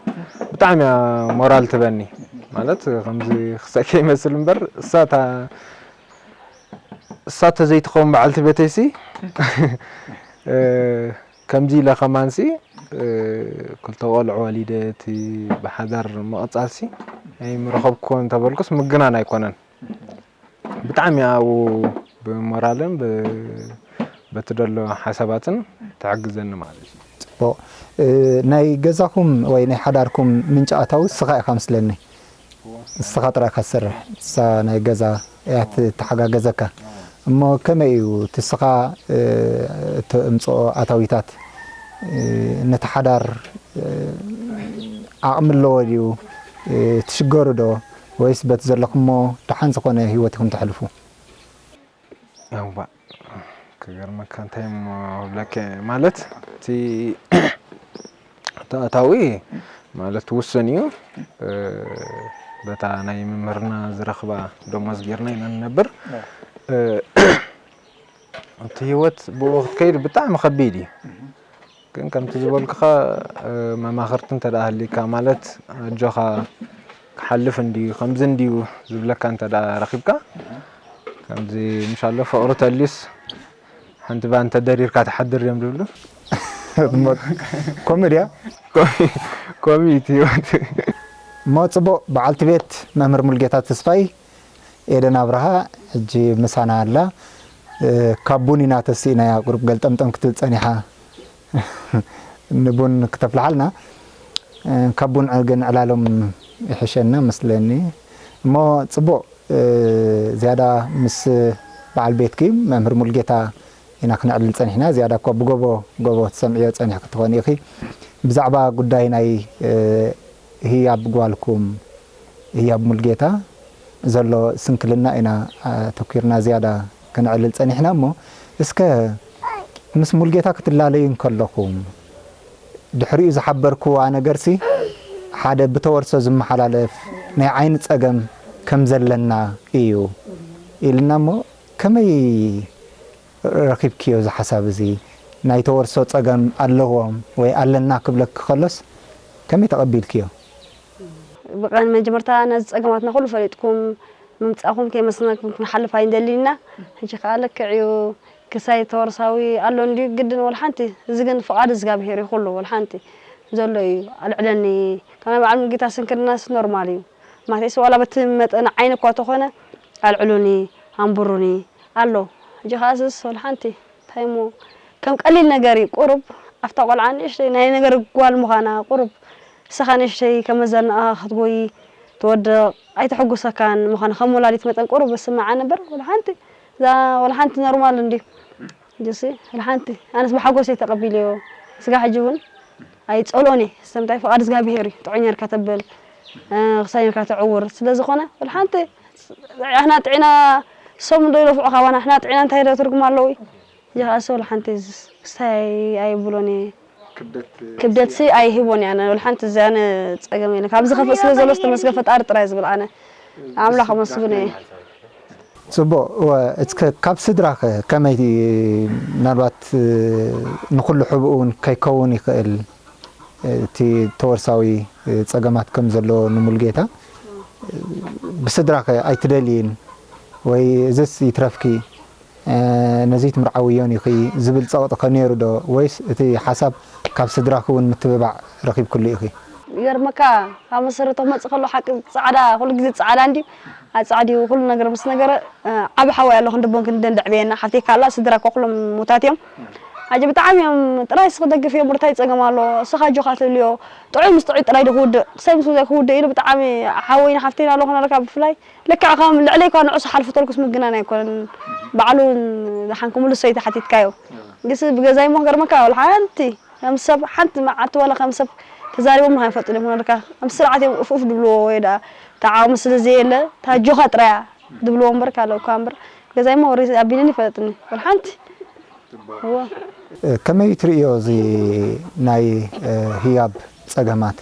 ብጣዕሚ እያ ሞራል ትበኒ። ማለት ከምዚ ክሳይ ከይመስል እምበር እሳ እታ እሳ ተዘይትኸውን በዓልቲ ቤተይሲ እ፣ ከምዚ ኢለ ከማንሲ እ፣ ክልተ ቆልዑ ወሊደ እቲ ብሓዳር ምቕፃልሲ ኣይምረኸብኩዎን እንተበልኩስ ምግናን ኣይኮነን። ብጣዕሚ ኣብኡ ብሞራልን ብ-፣ በቲ ደሎ ሓሳባትን ትሕግዘኒ ማለት እዩ። ጽቡቕ። እ፣ ናይ ገዛኹም ወይ ናይ ሓዳርኩም ምንጪ ኣታዊ ንስኻ ኢኻ ምስለኒ። ንስኻ ጥራይ ኢኻ ትሰርሕ። ንሳ ናይ ገዛ እያ ትተሓጋገዘካ። እሞ ከመይ እዩ እቲ ንስኻ፣ እ፣ እተምጽኦ ኣታዊታት፣ እ፣ ነቲ ሓዳር፣ እ፣ ዓቕሚ ኣለዎ ድዩ? እ፣ ትሽገሩ ዶ? ወይስ በቲ ዘለኹሞ ደሓን ዝኾነ ህይወት ኢኹም ተሕልፉ? እዋ ክገርመካ እንታይ እሞ ክብለካ እየ። ማለት እቲ እቲ ኣታዊ ማለት ውሱን እዩ። እ፣ በታ ናይ ምምህርና ዝረኽባ ደሞዝ ጌርና ኢና ንነብር። እ፣ እቲ ህይወት ብኡ ክትከይድ ብጣዕሚ ከቢድ እዩ። ግን ከምቲ ዝበልኩኻ እ፣ መማኽርቲ እንተ ደኣ ሃልዩካ ማለት ኣጆኻ ክሓልፍ እንድዩ ከምዚ እንድዩ ዝብለካ እንተ ደኣ ረኺብካ ከምዚ ምሻሎ ፍቕሪ ተልዩስ ሓንቲ ባን ተደሪርካ ትሓድር እዮም ዝብሉ። ኮሜድያ ኮሚት ህይወት እሞ ጽቡቕ። በዓልቲ ቤት መምህር ሙልጌታ ተስፋይ ኤደን ኣብርሃ ሕጂ ምሳና ኣላ። ካብ ቡን ኢና ተሲእናያ፣ ቁሩብ ገልጠምጠም ክትብል ጸኒሓ። ንቡን ክተፍልሓልና፣ ካብ ቡን ግን ዕላሎም ይሕሸና መስለኒ። እሞ ጽቡቕ፣ ዝያዳ ምስ በዓል ቤትኪ መምህር ሙልጌታ ኢና ክነዕልል ጸኒሕና። ዝያዳ እኳ ብጎቦ ጎቦ ትሰምዕዮ ጸኒሕኪ ትኾኒ ኢኺ። ብዛዕባ ጉዳይ ናይ ህያብ ጓልኩም ህያብ ሙልጌታ ዘሎ ስንክልና ኢና ኣተኲርና ዝያዳ ከነዕልል ጸኒሕና። እሞ እስከ ምስ ሙልጌታ ክትላለዩ እንከለኹም ድሕሪኡ ዝሓበርክዋ ነገርሲ ሓደ ብተወርሶ ዝመሓላለፍ ናይ ዓይኒ ጸገም ከም ዘለና እዩ ኢልና። እሞ ከመይ ረኺብክዮ እዚ ሓሳብ እዚ? ናይ ተወርሶ ጸገም ኣለዎም ወይ ኣለና ክብለኪ ከሎስ ከመይ ተቐቢልክዮ? ብቐን መጀመርታ ነዚ ጸገማትና ኩሉ ፈሊጥኩም ምምጻእኩም ከየመስገንኩም ክንሓልፍ ኣይንደልን ኢና። ሕጂ ከኣ ልክዕ እዩ፣ ክሳይ ተወርሳዊ ኣሎ እንድዩ ግድን ወላ ሓንቲ። እዚ ግን ፍቓድ እግዚኣብሄር እዩ ኩሉ ወላ ሓንቲ ዘሎ እዩ። ኣልዕለኒ ካብ ናይ በዓል ሙሉጌታ ስንክልናስ ኖርማል እዩ። ማለትስ ዋላ በቲ መጠን ዓይኒ እኳ ተኾነ ኣልዕሉኒ፣ ኣንብሩኒ ኣሎ። ሕጂ ከኣ ስስ ወላ ሓንቲ እንታይ እሞ ከም ቀሊል ነገር እዩ። ቁሩብ ኣብታ ቆልዓ ንእሽተይ ናይ ነገር ጓል ምዃና ቁሩብ ንስኻ ንእሽተይ ከም መዘናኣ ክትጎይ ትወድቕ ኣይተሐጉሰካን ምዃኑ ከም ወላዲት መጠን ቁሩብ ዝስምዓ ነበር። ወላ ሓንቲ እዛ ወላ ሓንቲ ኖርማል እንድዩ። ሕጂሲ ወላ ሓንቲ ኣነስ ብሓጎስ እየ ተቐቢለዮ። ስጋ ሕጂ እውን ኣይጸልኦን እየ። ስለምንታይ ፍቓድ እግዚኣብሄር እዩ። ጥዑይ ኔርካ ተብል፣ ክሳይ ኔርካ ተዕውር። ስለ ዝኾነ ወላ ሓንቲ ኣሕና ጥዒና እሶም ዶ ይለፍዑ ካባና ኣሕና ጥዒና እንታይ ዶ ትርጉም ኣለዎ? ሕጂ ከኣ እሶ ወላ ሓንቲ ክሳይ ኣይብሎን እየ። ክብደትሲ ኣይህቦን እየ ኣነ ወላ ሓንቲ እዚ ኣነ ጸገም የለን። ካብ ዝኸፍእ ስለ ዘሎ ዝተመስገን ፈጣሪ ጥራይ ዝብል ኣነ ንኣምላኽ ኣመስግኖ እየ። ጽቡቕ። እወ፣ እስከ ካብ ስድራኸ ከመይ ምናልባት ንኹሉ ሕብኡ እውን ከይከውን ይኽእል እቲ ተወርሳዊ ጸገማት ከም ዘሎ ንሙሉጌታ ብስድራኸ ኣይትደልይን ወይ እዝስ ይትረፍኪ ነዚ ትምርዓውዮን ኢኺ ዝብል ጸቕጢ ከ ነይሩ ዶ ወይስ እቲ ሓሳብ ካብ ስድራኺ እውን ምትብባዕ ረኺብክሉ ኢኺ? ይገርመካ ካብ መሰረቱ ክመጽእ ከሎ ሓቂ ጻዕዳ ኩሉ ግዜ ጻዕዳ እንድዩ ኣጻዕድዩ ኩሉ ነገር ምስ ነገረ ዓቢ ሓወይ ኣሎ ክንዲ ቦን ክንዲ እንደዕበየና ሓፍተይ ካላ ስድራ እኮ ኩሎም ሙታት እዮም። ሕጂ ብጣዕሚ እዮም ጥራይ እስኺ ደግፍዮ ምርታይ ጸገም ኣሎ እስኻ ኣጆኻ ትብልዮ ጥዑይ ምስ ጥዑይ ጥራይ ዶ ክውድእ ክሳይ ምስ ክውድእ ኢሉ ብጣዕሚ ሓወይን ሓፍተይን ኣሎ ክነረካ ብፍላይ ልክዕ ከም ልዕለይ እኳ ንዑ ዝሓልፉ ተልኩስ ምግናን ኣይኮነን ባዕሉ ደሓን ክምልሶ እዩ ተሓቲትካዮ ግስ ብገዛይ እሞ ክገርመካ ወላ ሓንቲ ከም ሰብ ሓንቲ መዓልቲ ዋላ ከም ሰብ ተዛሪቦም ንካ ይፈልጡ እዮም ክነረካ ከም ስርዓት እዮም ኡፍ ኡፍ ድብልዎ ወይ ደኣ ተዓዋሚ ስለ ዘየለ ታጆኻ ጥራያ ድብልዎ እምበር ካልእ እኳ እምበር ገዛይ እሞ ወሪ ኣቢሉኒ ይፈለጥኒ ወላ ሓንቲ እወ ከመይ ትርእዮ እዚ ናይ ህያብ ጸገማት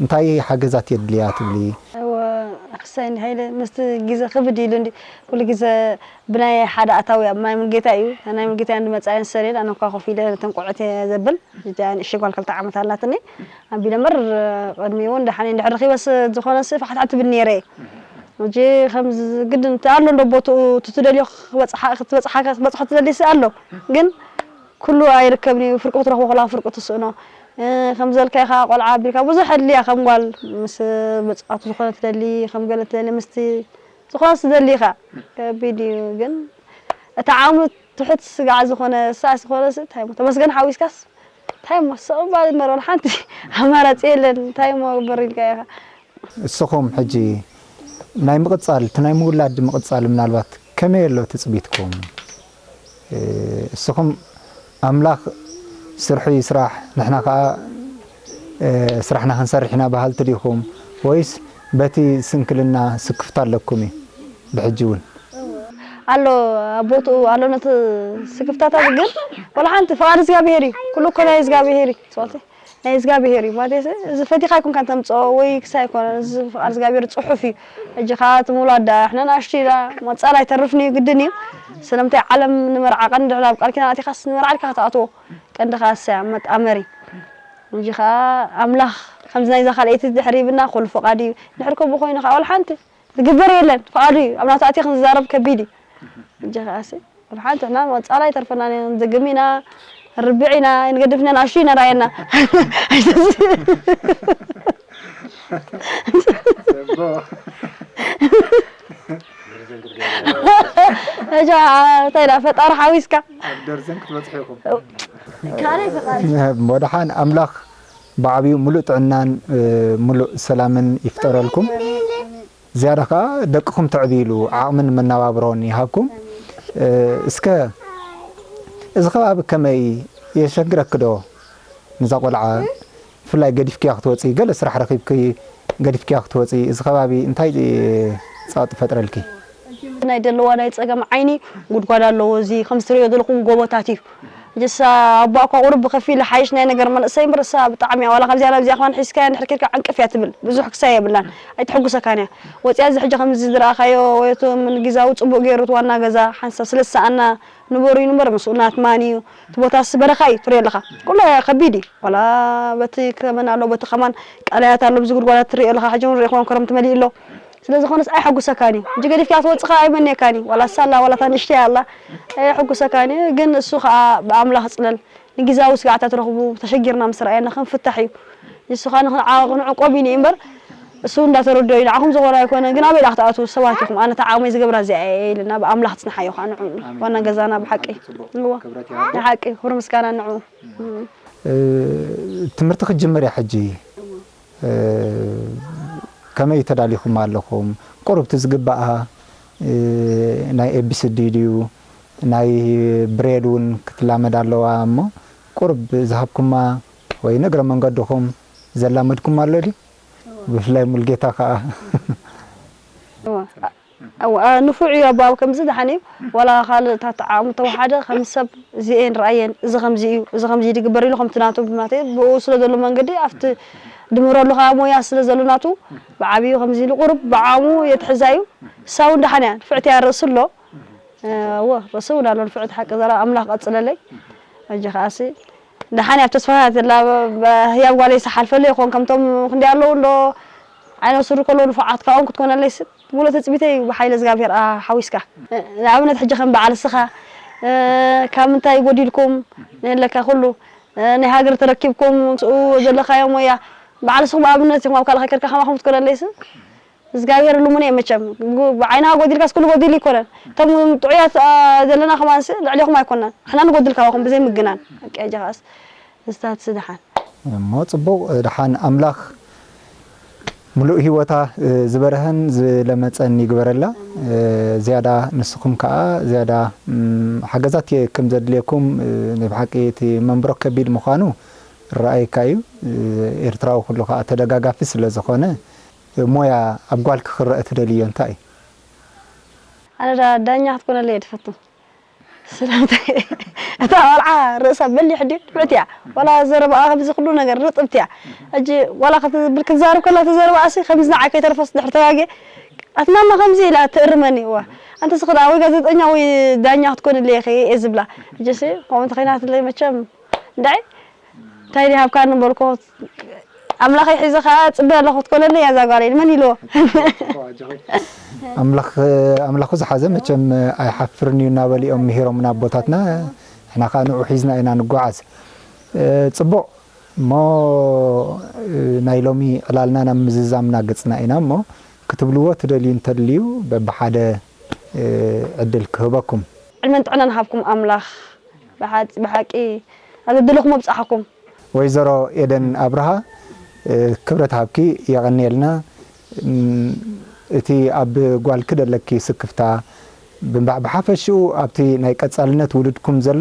እንታይ ሓገዛት የድልያ ትብሊ? እወ ክሳይ እንዲ ሃይለ ምስቲ ግዜ ክብድ ኢሉ እንዲ ኩሉ ግዜ ብናይ ሓደ ኣታዊ ኣብ ማይ ሙልጌታ እዩ ናይ ሙልጌታ እንዲ መጻእየን ሰሌን ኣነ እኳ ኮፍ ኢለ ነተን ቆዖት እየ ዘብል እዚኣ ንእሽተይ ጓል ክልተ ዓመት ኣላትኒ ኣቢለ እምበር ቅድሚኡ እውን ደሓን እንድሕር ረኺበስ ዝኾነ ስ ፋሕትሓት ትብል ነይረ እየ ሕጂ ከምዚ ግድን እቲ ኣሎ እንዶ ቦትኡ እቲ ትደልዮ ክትበጽሓ ክትበጽሓ ክትበጽሖ ትደሊ ስ ኣሎ ግን ኩሉ ኣይርከብን እዩ ፍርቁ ክትረኽቦ ከለኻ ፍርቁ ትስእኖ ከም ዘልካይ ከኣ ቆልዓ ኣቢልካ ብዙሕ ኣድልያ ከም ጓል ምስ ብጻቱ ዝኾነ ትደሊ ከም ገለ ትደሊ ምስቲ ዝኾነ ትደሊ ኢኻ ከቢድ እዩ ግን እቲ ዓቕሚ ትሑት ስጋዕ ዝኾነ ሳ ዝኾነ ስ እንታይ እሞ ተመስገን ሓዊስካስ እንታይ እሞ ስቕ ምባል እምበር ወላ ሓንቲ ኣማራጺ የለን እንታይ እሞ ግበር ኢልካ ኢኻ እስኹም ሕጂ ናይ ምቕጻል እቲ ናይ ምውላድ ምቕጻል ምናልባት ከመይ ኣሎ ትጽቢትኩም? እስኹም ኣምላኽ ስርሑ ይስራሕ ንሕና ከኣ ስራሕና ክንሰርሕ ኢና በሃልቲ ዲኹም ወይስ በቲ ስንክልና ስክፍታ ኣለኩም እዩ ብሕጂ እውን? ኣሎ ኣብ ቦትኡ ኣሎ ነቲ ስክፍታታት ግን ወላ ሓንቲ ፍቓድ እግዚኣብሄር እዩ ኩሉ እኮ ናይ እግዚኣብሄር እዩ ናይ እግዚኣብሄር እዩ ማለት እዚ ፈቲኻ ኣይኮንካን ተምፅኦ ወይ ክሳይ ኣይኮነን እዚ ፍቓድ እግዚኣብሄር ፅሑፍ እዩ ሕጂ ከዓ እቲ ምውላድ ዳ ሕና ንኣሽቱ ኢና መፃል ኣይተርፍን እዩ ግድን እዩ ስለምንታይ ዓለም ንመርዓ ቀንዲ ሕና ኣብ ቃል ኪዳን ኣቲኻስ ንመርዓ ኢልካ ክትኣትዎ ቀንዲ ከዓ እሳ እያ መጣመሪ ሕጂ ከዓ ኣምላኽ ከምዚ ናይዛ ካልኣይቲ ድሕሪ ይብና ኩሉ ፍቓድ እዩ ድሕሪ ከምኡ ኮይኑ ከዓ ወላ ሓንቲ ዝግበር የለን ፍቓዱ እዩ ኣብ ናቱ ኣትየ ክንዛረብ ከቢድ እዩ ሕጂ ከኣሲ ወላ ሓንቲ ሕና መፃል ኣይተርፈናን ኢና ንደግም ኢና ንርብዕ ኢና ንገድፍ ኢና ንኣሽቱ ኢና ርኣየና እጃ እንታይ ኢላ ፈጣሪ ሓዊስካ። ኣብ ደርዘን ክትበጽሑ ኢኹም። ካልኣይ ፈጣሪ። ወደሓን ኣምላኽ ብዓብዩ ሙሉእ ጥዕናን፣ እ፣ ሙሉእ ሰላምን ይፍጠረልኩም። ዝያዳ ከኣ ደቅኹም ተዕብይሉ ዓቕምን መነባብሮን ይሃብኩም። እ፣ እስከ እዚ ከባቢ ከመይ የሸግረኪ ዶ? ነዛ ቆልዓ ብፍላይ ገዲፍክያ ክትወጺ፣ ገለ ስራሕ ረኺብኪ ገዲፍክያ ክትወጺ፣ እዚ ከባቢ እንታይ ጸቕጢ ፈጥረልኪ? ናይ ደለዋ ናይ ጸገም ዓይኒ ጉድጓድ ኣለዎ። እዚ ከምዚ ትርእዮ ዘለኹም ጎቦታት እዩ። እሳ ኣቦኣ እኳ ቁሩብ ብኸፊል ሓይሽ ናይ ነገር መንእሰይ እምበር፣ እሳ ብጣዕሚ እያ። ዋላ ካብዚኣ ናብዚኣ ኳን ሒዝካያ እንድሕር ኬድካ ዕንቅፍ እያ ትብል። ብዙሕ ክሳይ የብላን። ኣይትሕጉሰካን እያ። ወፂኣ እዚ ሕጂ ከምዚ ዝረኣኻዮ ወይ እቶም ንጊዛዊ ፅቡቅ ገይሩ እቲ ዋና ገዛ ሓንሳብ ስለ ዝሰኣና ንበሩ እዩ እምበር ምስኡ ናት ማን እዩ? እቲ ቦታስ በረኻ እዩ ትሪኦ ኣለኻ። ኩሉ ከቢድ እዩ። ዋላ በቲ ከመን ኣሎ፣ በቲ ከማን ቀላያት ኣሎ፣ ብዚ ጉድጓዳት ትሪኦ ኣለኻ። ሕጂ እውን ሪእኹም ክረምቲ መሊኡ ኣሎ። ስለ ዝኾነስ ኣይሐጉሰካን እዩ። ሕጂ ገዲፍካ ክትወፅእ ኸዓ ኣይመንየካን እዩ። ዋላ እሳ ኣላ፣ ዋላ እታ ንእሽተይ ኣላ። ኣይሐጉሰካን እዩ። ግን እሱ ኸዓ ብኣምላኽ ፅለል። ንጊዛዊ ስጋዕታት ረኽቡ ተሸጊርና ምስ ረኣየና ከም ፍታሕ እዩ። ንሱ ኸዓ ንኽንዓ-፣ ክንዕቆብ እዩ እምበር እሱ እንዳተረድኦ እዩ። ንዓኹም ዝኾነ ኣይኮነን፣ ግን ኣበይ ደኣ ክትኣትዉ ሰባት ኢኹም። ኣነ እታ ዓቕመይ ዝገብራ እዚኣ እየ ኢልና ብኣምላኽ ጽንሓዮ ኸዓ ንዕኡ። ኣሜን። ዋና ገዛና ብሓቂ። ኣሜን። ጽቡቕ። እዎ። ክብረት ይሃብኩም። ንሓቂ፣ ክብሪ ምስጋና ንዕኡ። እም። እ፣ ትምህርቲ ክትጅምር እያ ሕጂ። እ፣ ከመይ ተዳሊኹም ኣለኹም? ቁሩብ እቲ ዝግባኣ፣ እ፣ ናይ ኤቢሲዲ ድዩ? ናይ ብሬድ እውን ክትላመድ ኣለዋ እሞ፣ ቁሩብ ዝሃብኩማ ወይ ንእግረ መንገድኹም ዘላመድኩም ኣሎ ድዩ? ብፍላይ ሙልጌታ ከኣ። እወ። እወ፣ አ፣ ንፉዕ እዩ ኣቦ፣ ኣብ ከምዚ ደሓን እዩ። ዋላ ካልእ እታ ዓቕሙ ተወሓደ፣ ከም ሰብ እዚ እየን ረኣየን፣ እዚ ከምዚ እዩ፣ እዚ ከምዚ ይግበር ኢሉ፣ ከምቲ ናቱ ብናተይ፣ ብኡ ስለ ዘሎ መንገዲ፣ ኣብቲ ድምረሉ ከኣ ሞያ ስለ ዘሎ ናቱ፣ ብዓብዩ ከምዚ ኢሉ ቁሩብ ብዓቕሙ የትሕዛ እዩ። እሳ እውን ደሓን እያ፣ ንፍዕቲ እያ፣ ርእሲ ኣሎ። እወ፣ ርእሲ እውን ኣሎ፣ ንፍዕቲ ሓቂ ዘራ ኣምላኽ ቀጽለለይ። ሕጂ ከኣሲ ደሓን እያ፣ ኣብ ተስፋ ዘላ፣ ብ-፣ ህያብ ጓለይ ዝሓልፈሉ ይኾን፣ ከምቶም ክንደይ ኣለዉ እንዶ ዓይነ ስሩ ከለዉ ንፉዓት ካብኦም ክትኮነለይ ስ-፣ ሙሉእ ትጽቢተይ እዩ፣ ብሓይሊ እግዚኣብሔር፣ ኣ፣ ሓዊስካ። ንኣብነት ሕጂ ከም በዓል እስኻ፣ እ፣ ካብ ምንታይ ጎዲልኩም ንህለካ ኩሉ፣ እ፣ ናይ ሃገር ተረኪብኩም፣ ምስኡ ዘለኻዮ ሞያ፣ በዓል እስኹም ኣብነት ኢኹም፣ ኣብ ካልእ ከይከድካ ከማኹም ክትኮነለይ ስ-፣ እግዚኣብሔር ልሙን እየ መቸም። ጉ-፣ ብዓይንኻ ጎዲልካስ ኩሉ ጎዲሉ ኣይኮነን። እቶም ጥዑያት፣ ኣ፣ ዘለና ከማንስ ልዕሌኹም ኣይኮናን። ንሕና ንጎድል ካባኹም ብዘይ ምግናን። በቃ፣ እጃኻስ እስታት ስደሓን። እሞ ጽቡቕ፣ ደሓን ኣምላኽ ምሉእ ህይወታ፣ እ፣ ዝበርሀን ዝለመጸን ይግበረላ። እ፣ ዝያዳ ንስኹም ከኣ ዝያዳ፣ እም፣ ሓገዛት የ-፣ ከም ዘድልየኩም፣ እ፣ ናይ ብሓቂ እቲ መንብሮ ከቢድ ምዃኑ ርኣየካ እዩ። እ፣ ኤርትራዊ ኩሉ ከኣ ተደጋጋፊ ስለ ዝኾነ፣ ሞያ ኣብ ጓልኪ ክረአ ትደልዮ እንታይ እዩ? ኣነ ዳ-፣ ዳኛ ክትኮነለይ እየ ትፈቱ። ስለምንታይ? እታ ቆልዓ ርእሳ በሊሕ ድዩ? ንፍዕቲ እያ። ዋላ ዘረባኣ ከምዚ ኩሉ ነገር ርጥብቲ እያ። ሕጂ ዋላ ክትብል ክትዛረብ ከላ እቲ ዘረባኣሲ ከምዚ ንዓይ ከይተርፈስ ድሕሪ ተጋግየ፣ ኣትማማ ከምዚ ኢላ ትእርመኒ። እዋ። ኣንተ ስኽዳ ወይ ጋዜጠኛ ወይ ዳኛ ክትኮንለይ ኢኺ እየ ዝብላ። ሕጂሲ ከምኡ እንተኾይናትለይ መቸም እንዳይ እንታይ ድሃብካ ንበልኮ ኣምላኸይ ሒዘ ኸዓ ጽበ ኣለኹ ክትኮነለይ እያ እዛ ጓለይ። መን ኢልዎ? ኣምላኽ፣ ኣምላኹ ዝሓዘ መቸም ኣይሓፍርን እዩ እናበሉ እዮም ምሂሮምና ኣቦታትና። ንሕና ኸዓ ንዑ ሒዝና ኢና ንጓዓዝ። እ፣ ጽቡቕ እሞ፣ እ፣ ናይ ሎሚ ዕላልና ናብ ምዝዛምና ገጽና ኢና እሞ፣ ክትብልዎ ትደልዩ እንተልዩ በብሓደ፣ እ፣ ዕድል ክህበኩም። ዕድመን ጥዕናን ሃብኩም ኣምላኽ። ብሓቂ፣ ብሓቂ ኣብ ዘደለኹም ኣብጽሓኩም። ወይዘሮ ኤደን ኣብርሃ፣ እ፣ ክብረት ሃብኪ የቐንየልና። እም፣ እቲ ኣብ ጓልኪ ደለኪ ስክፍታ፣ ብንባዕ-፣ ብሓፈሽኡ ኣብቲ ናይ ቀጻልነት ውሉድኩም ዘሎ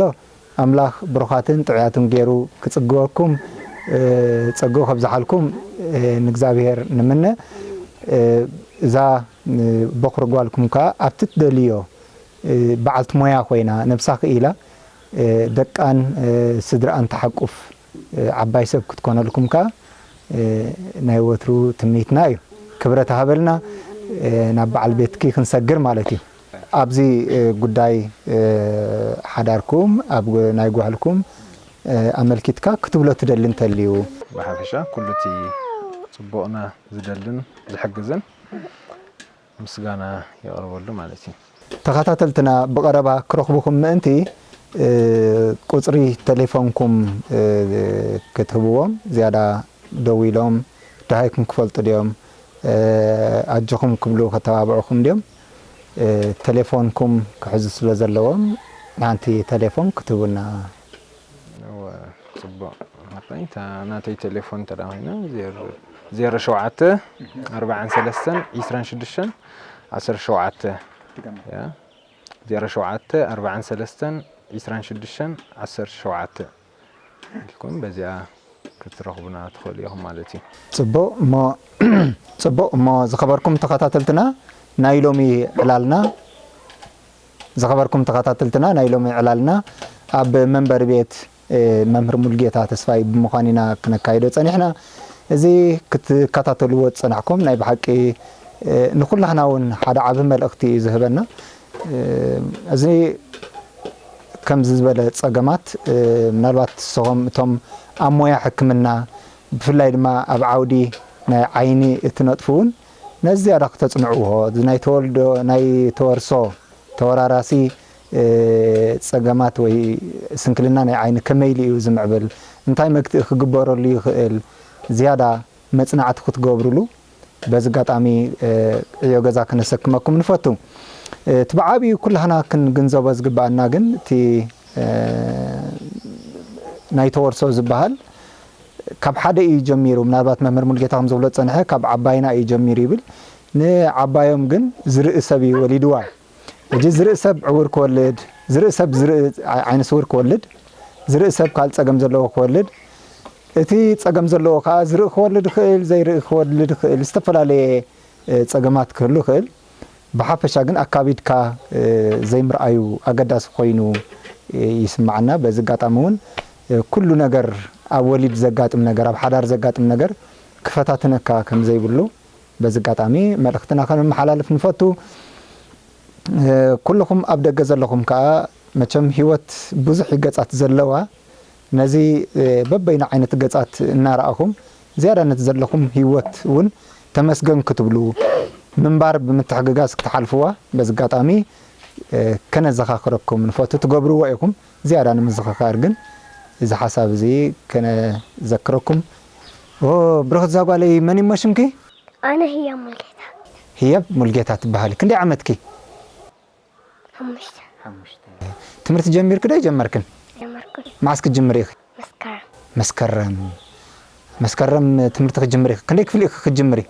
ኣምላኽ ብሩኻትን ጥዑያትን ገይሩ ክጽግወኩም፣ እ፣ ጸግኡ ከብዝሓልኩም፣ እ፣ ንእግዚኣብሔር ንምነ። እ፣ እዛ፣ እ፣ በኹሪ ጓልኩም ከኣ ኣብቲ ትደልዮ እ፣ በዓልቲ ሞያ ኮይና፣ ነብሳ ክኢላ፣ እ፣ ደቃን፣ እ፣ ስድራኣን ትሓቁፍ፣ እ፣ ዓባይ ሰብ ክትኮነልኩም ከኣ፣ እ፣ ናይ ወትሩ ትምኒትና እዩ። ክብረት ሃበልና፣ እ፣ ናብ በዓል ቤትኪ ክንሰግር ማለት እዩ። ኣብዚ፣ እ፣ ጉዳይ፣ እ፣ ሓዳርኩም፣ ኣብ ግ-፣ ናይ ጓልኩም፣ እ፣ ኣመልኪትካ ክትብሎ ትደሊ እንተልዩ? ብሓፈሻ ኩሉ እቲ ጽቡቕና ዝደልን ዝሕግዝን ምስጋና የቕርበሉ ማለት እዩ። ተኸታተልትና ብቐረባ ክረኽቡኹም ምእንቲ፣ እ፣ ቁጽሪ ተሌፎንኩም፣ እ፣ ክትህብዎም፣ ዝያዳ ደዊሎም ደሃይኩም ክፈልጡ ድዮም? እ፣ ኣጆኹም ክብሉ ከተባብዑኹም ድዮም? ቴሌፎንኩም ክሕዙ ስለ ዘለዎም ሓንቲ ቴሌፎን ክትቡና። ጽቡቕ። እታ ናተይ ቴሌፎን ተዳ ኮይና ዜሮ ሸውዓተ ኣርባዓን ሰለስተን ዒስራን ሽዱሽተን ዓሰርተ ሸውዓተ። ዜሮ ሸውዓተ ኣርባዓን ሰለስተን ዒስራን ሽዱሽተን ዓሰርተ ሸውዓተ ኢልኩም በዚኣ ክትረኽቡና ትኽእሉ ኢኹም ማለት እዩ። ጽቡቕ እሞ ጽቡቕ እሞ ዝኸበርኩም ተኸታተልትና ናይ ሎሚ ዕላልና ዝኸበርኩም ተኸታተልትና ናይ ሎሚ ዕላልና ኣብ መንበሪ ቤት መምህር ሙልጌታ ተስፋይ ብምዃን ኢና ክነካይዶ ጸኒሕና። እዚ ክትከታተልዎ ዝጸናሕኩም ናይ ብሓቂ ንኩላህና እውን ሓደ ዓቢ መልእኽቲ እዩ ዝህበና። እዚ ከምዚ ዝበለ ጸገማት ምናልባት ንስኹም እቶም ኣብ ሞያ ሕክምና ብፍላይ ድማ ኣብ ዓውዲ ናይ ዓይኒ እትነጥፉ እውን ነዚ ዝያዳ ክተጽንዕዎ ናይ ተወልዶ ናይ ተወርሶ ተወራራሲ ጸገማት ወይ ስንክልና ናይ ዓይኒ ከመይ ኢሉ እዩ ዝምዕብል እንታይ መግትኢ ክግበረሉ ይኽእል ዝያዳ መጽናዕቲ ክትገብሩሉ በዚ ኣጋጣሚ ዕዮ ገዛ ክነሰክመኩም ንፈቱ። እቲ ብዓብዩ ኩላህና ክንግንዘቦ ዝግባኣና ግን እቲ ናይ ተወርሶ ዝበሃል ካብ ሓደ እዩ ጀሚሩ። ምናልባት መምህር ሙልጌታ ከም ዝብሎ ዝጸንሐ ካብ ዓባይና እዩ ጀሚሩ ይብል። ንዓባዮም ግን ዝርኢ ሰብ እዩ ወሊድዋ። ሕጂ ዝርኢ ሰብ ዕውር ክወልድ፣ ዝርኢ ሰብ ዝርኢ ዓይነ ስውር ክወልድ፣ ዝርኢ ሰብ ካልእ ጸገም ዘለዎ ክወልድ፣ እቲ ጸገም ዘለዎ ከኣ ዝርኢ ክወልድ ይኽእል፣ ዘይርኢ ክወልድ ይኽእል፣ ዝተፈላለየ ጸገማት ክህሉ ይኽእል። ብሓፈሻ ግን ኣካቢድካ ዘይምርኣዩ ኣገዳሲ ኮይኑ ይስምዓና። በዚ ኣጋጣሚ እውን ኩሉ ነገር ኣብ ወሊድ ዘጋጥም ነገር፣ ኣብ ሓዳር ዘጋጥም ነገር ክፈታትነካ ከም ዘይብሉ በዚ ኣጋጣሚ መልእኽትና ከነመሓላልፍ ንፈቱ። ኩልኹም ኣብ ደገ ዘለኹም ከኣ መቸም ህይወት ብዙሕ ገጻት ዘለዋ ነዚ በበይኑ ዓይነት ገጻት እናረኣኹም ዝያዳ ነቲ ዘለኹም ህይወት እውን ተመስገን ክትብሉ ምንባር ብምትሕግጋዝ ክትሓልፍዋ በዚ ኣጋጣሚ ከነዘኻኽረኩም ንፈቱ። ትገብርዎ ኢኹም። ዝያዳ ንምዝኽኻር ግን እዚ ሓሳብ እዚ ከነዘክረኩም። ኦ ብርኽት ዛጓለይ መን እሞ ሽምኪ? ኣነ ህያብ ሙልጌታ። ህያብ ሙልጌታ ትበሃሊ። ክንደይ ዓመትኪ? ሓሙሽተ። ትምህርቲ ጀሚርኪ ዶ ኣይጀመርክን? ጀመርኩ። መዓስ ክትጅምሪ ኢኺ? መስከረም። መስከረም መስከረም ትምህርቲ ክትጅምሪ ኢኺ። ክንደይ ክፍሊ ኢኺ ክትጅምሪ?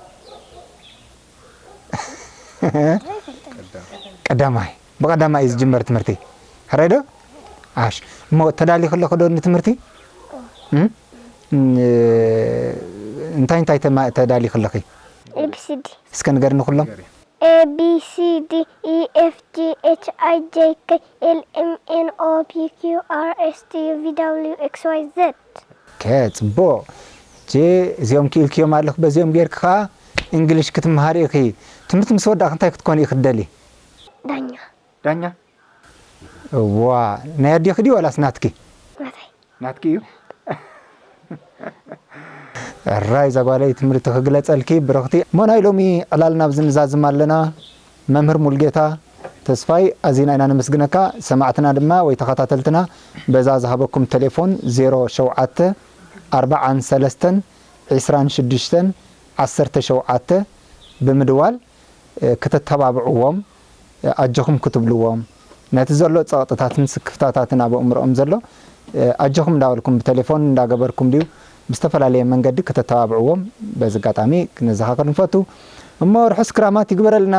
ቀዳማይ። ብቐዳማይ እዩ ዝጅመር ትምህርቲ። ሕራይ ዶ? ዓሽ። እሞ ተዳሊኺ ኣለኺ ዶ ንትምህርቲ? እም? ን- እንታይ እንታይ ተማ- ተዳሊኺ ኣለኺ? ኤቢሲዲ። እስከ ንገርኒ ኩሎም። ኤቢሲዲ ኢኤፍጂ ኤች ኣይ ጄ ከይ ኤል ኤም ኤን ኦ ፒ ኪው ኣር ኤስ ቲ ዩ ቪ ዳብሊው ኤክስ ዋይ ዘድ። ከ ጽቡቕ። ጂ እዚኦም ክኢልክዮም ኣለኹ በዚኦም ጌርኪ ከኣ እንግሊሽ ክትምሃሪ ኢኺ። ትምህርቲ ምስ ወዳእኺ እንታይ ክትኮኒ ኢኺ ትደሊ? ዳኛ። ዳኛ። እዋ ናይ ኣዴኺ ድዩ ዋላስ ናትኪ? ናተይ። ናትኪ እዩ። ራይ ዛጓለይ ትምህርቲ ክግለጸልኪ ብርኽቲ እሞ ናይ ሎሚ ዕላልና ኣብዚ ንዛዝም ኣለና። መምህር ሙልጌታ ተስፋይ ኣዚና ኢና ነመስግነካ። ሰማዕትና ድማ ወይ ተኸታተልትና በዛ ዝሃበኩም ቴሌፎን ዜሮ ሸውዓተ ኣርባዓን ሰለስተን ዒስራን ሽዱሽተን ዓሰርተ ሸውዓተ ብምድዋል ክተተባብዕዎም ኣጆኹም ክትብልዎም ነቲ ዘሎ ጸቕጥታትን ስክፍታታትን ኣብ ኣእምሮኦም ዘሎ ኣጆኹም እንዳበልኩም ብቴሌፎን እንዳገበርኩም ድዩ ብዝተፈላለየ መንገዲ ከተተባብዕዎም በዚ ኣጋጣሚ ክነዘኻኽር ንፈቱ። እሞ ርሑስ ክራማት ይግበረልና።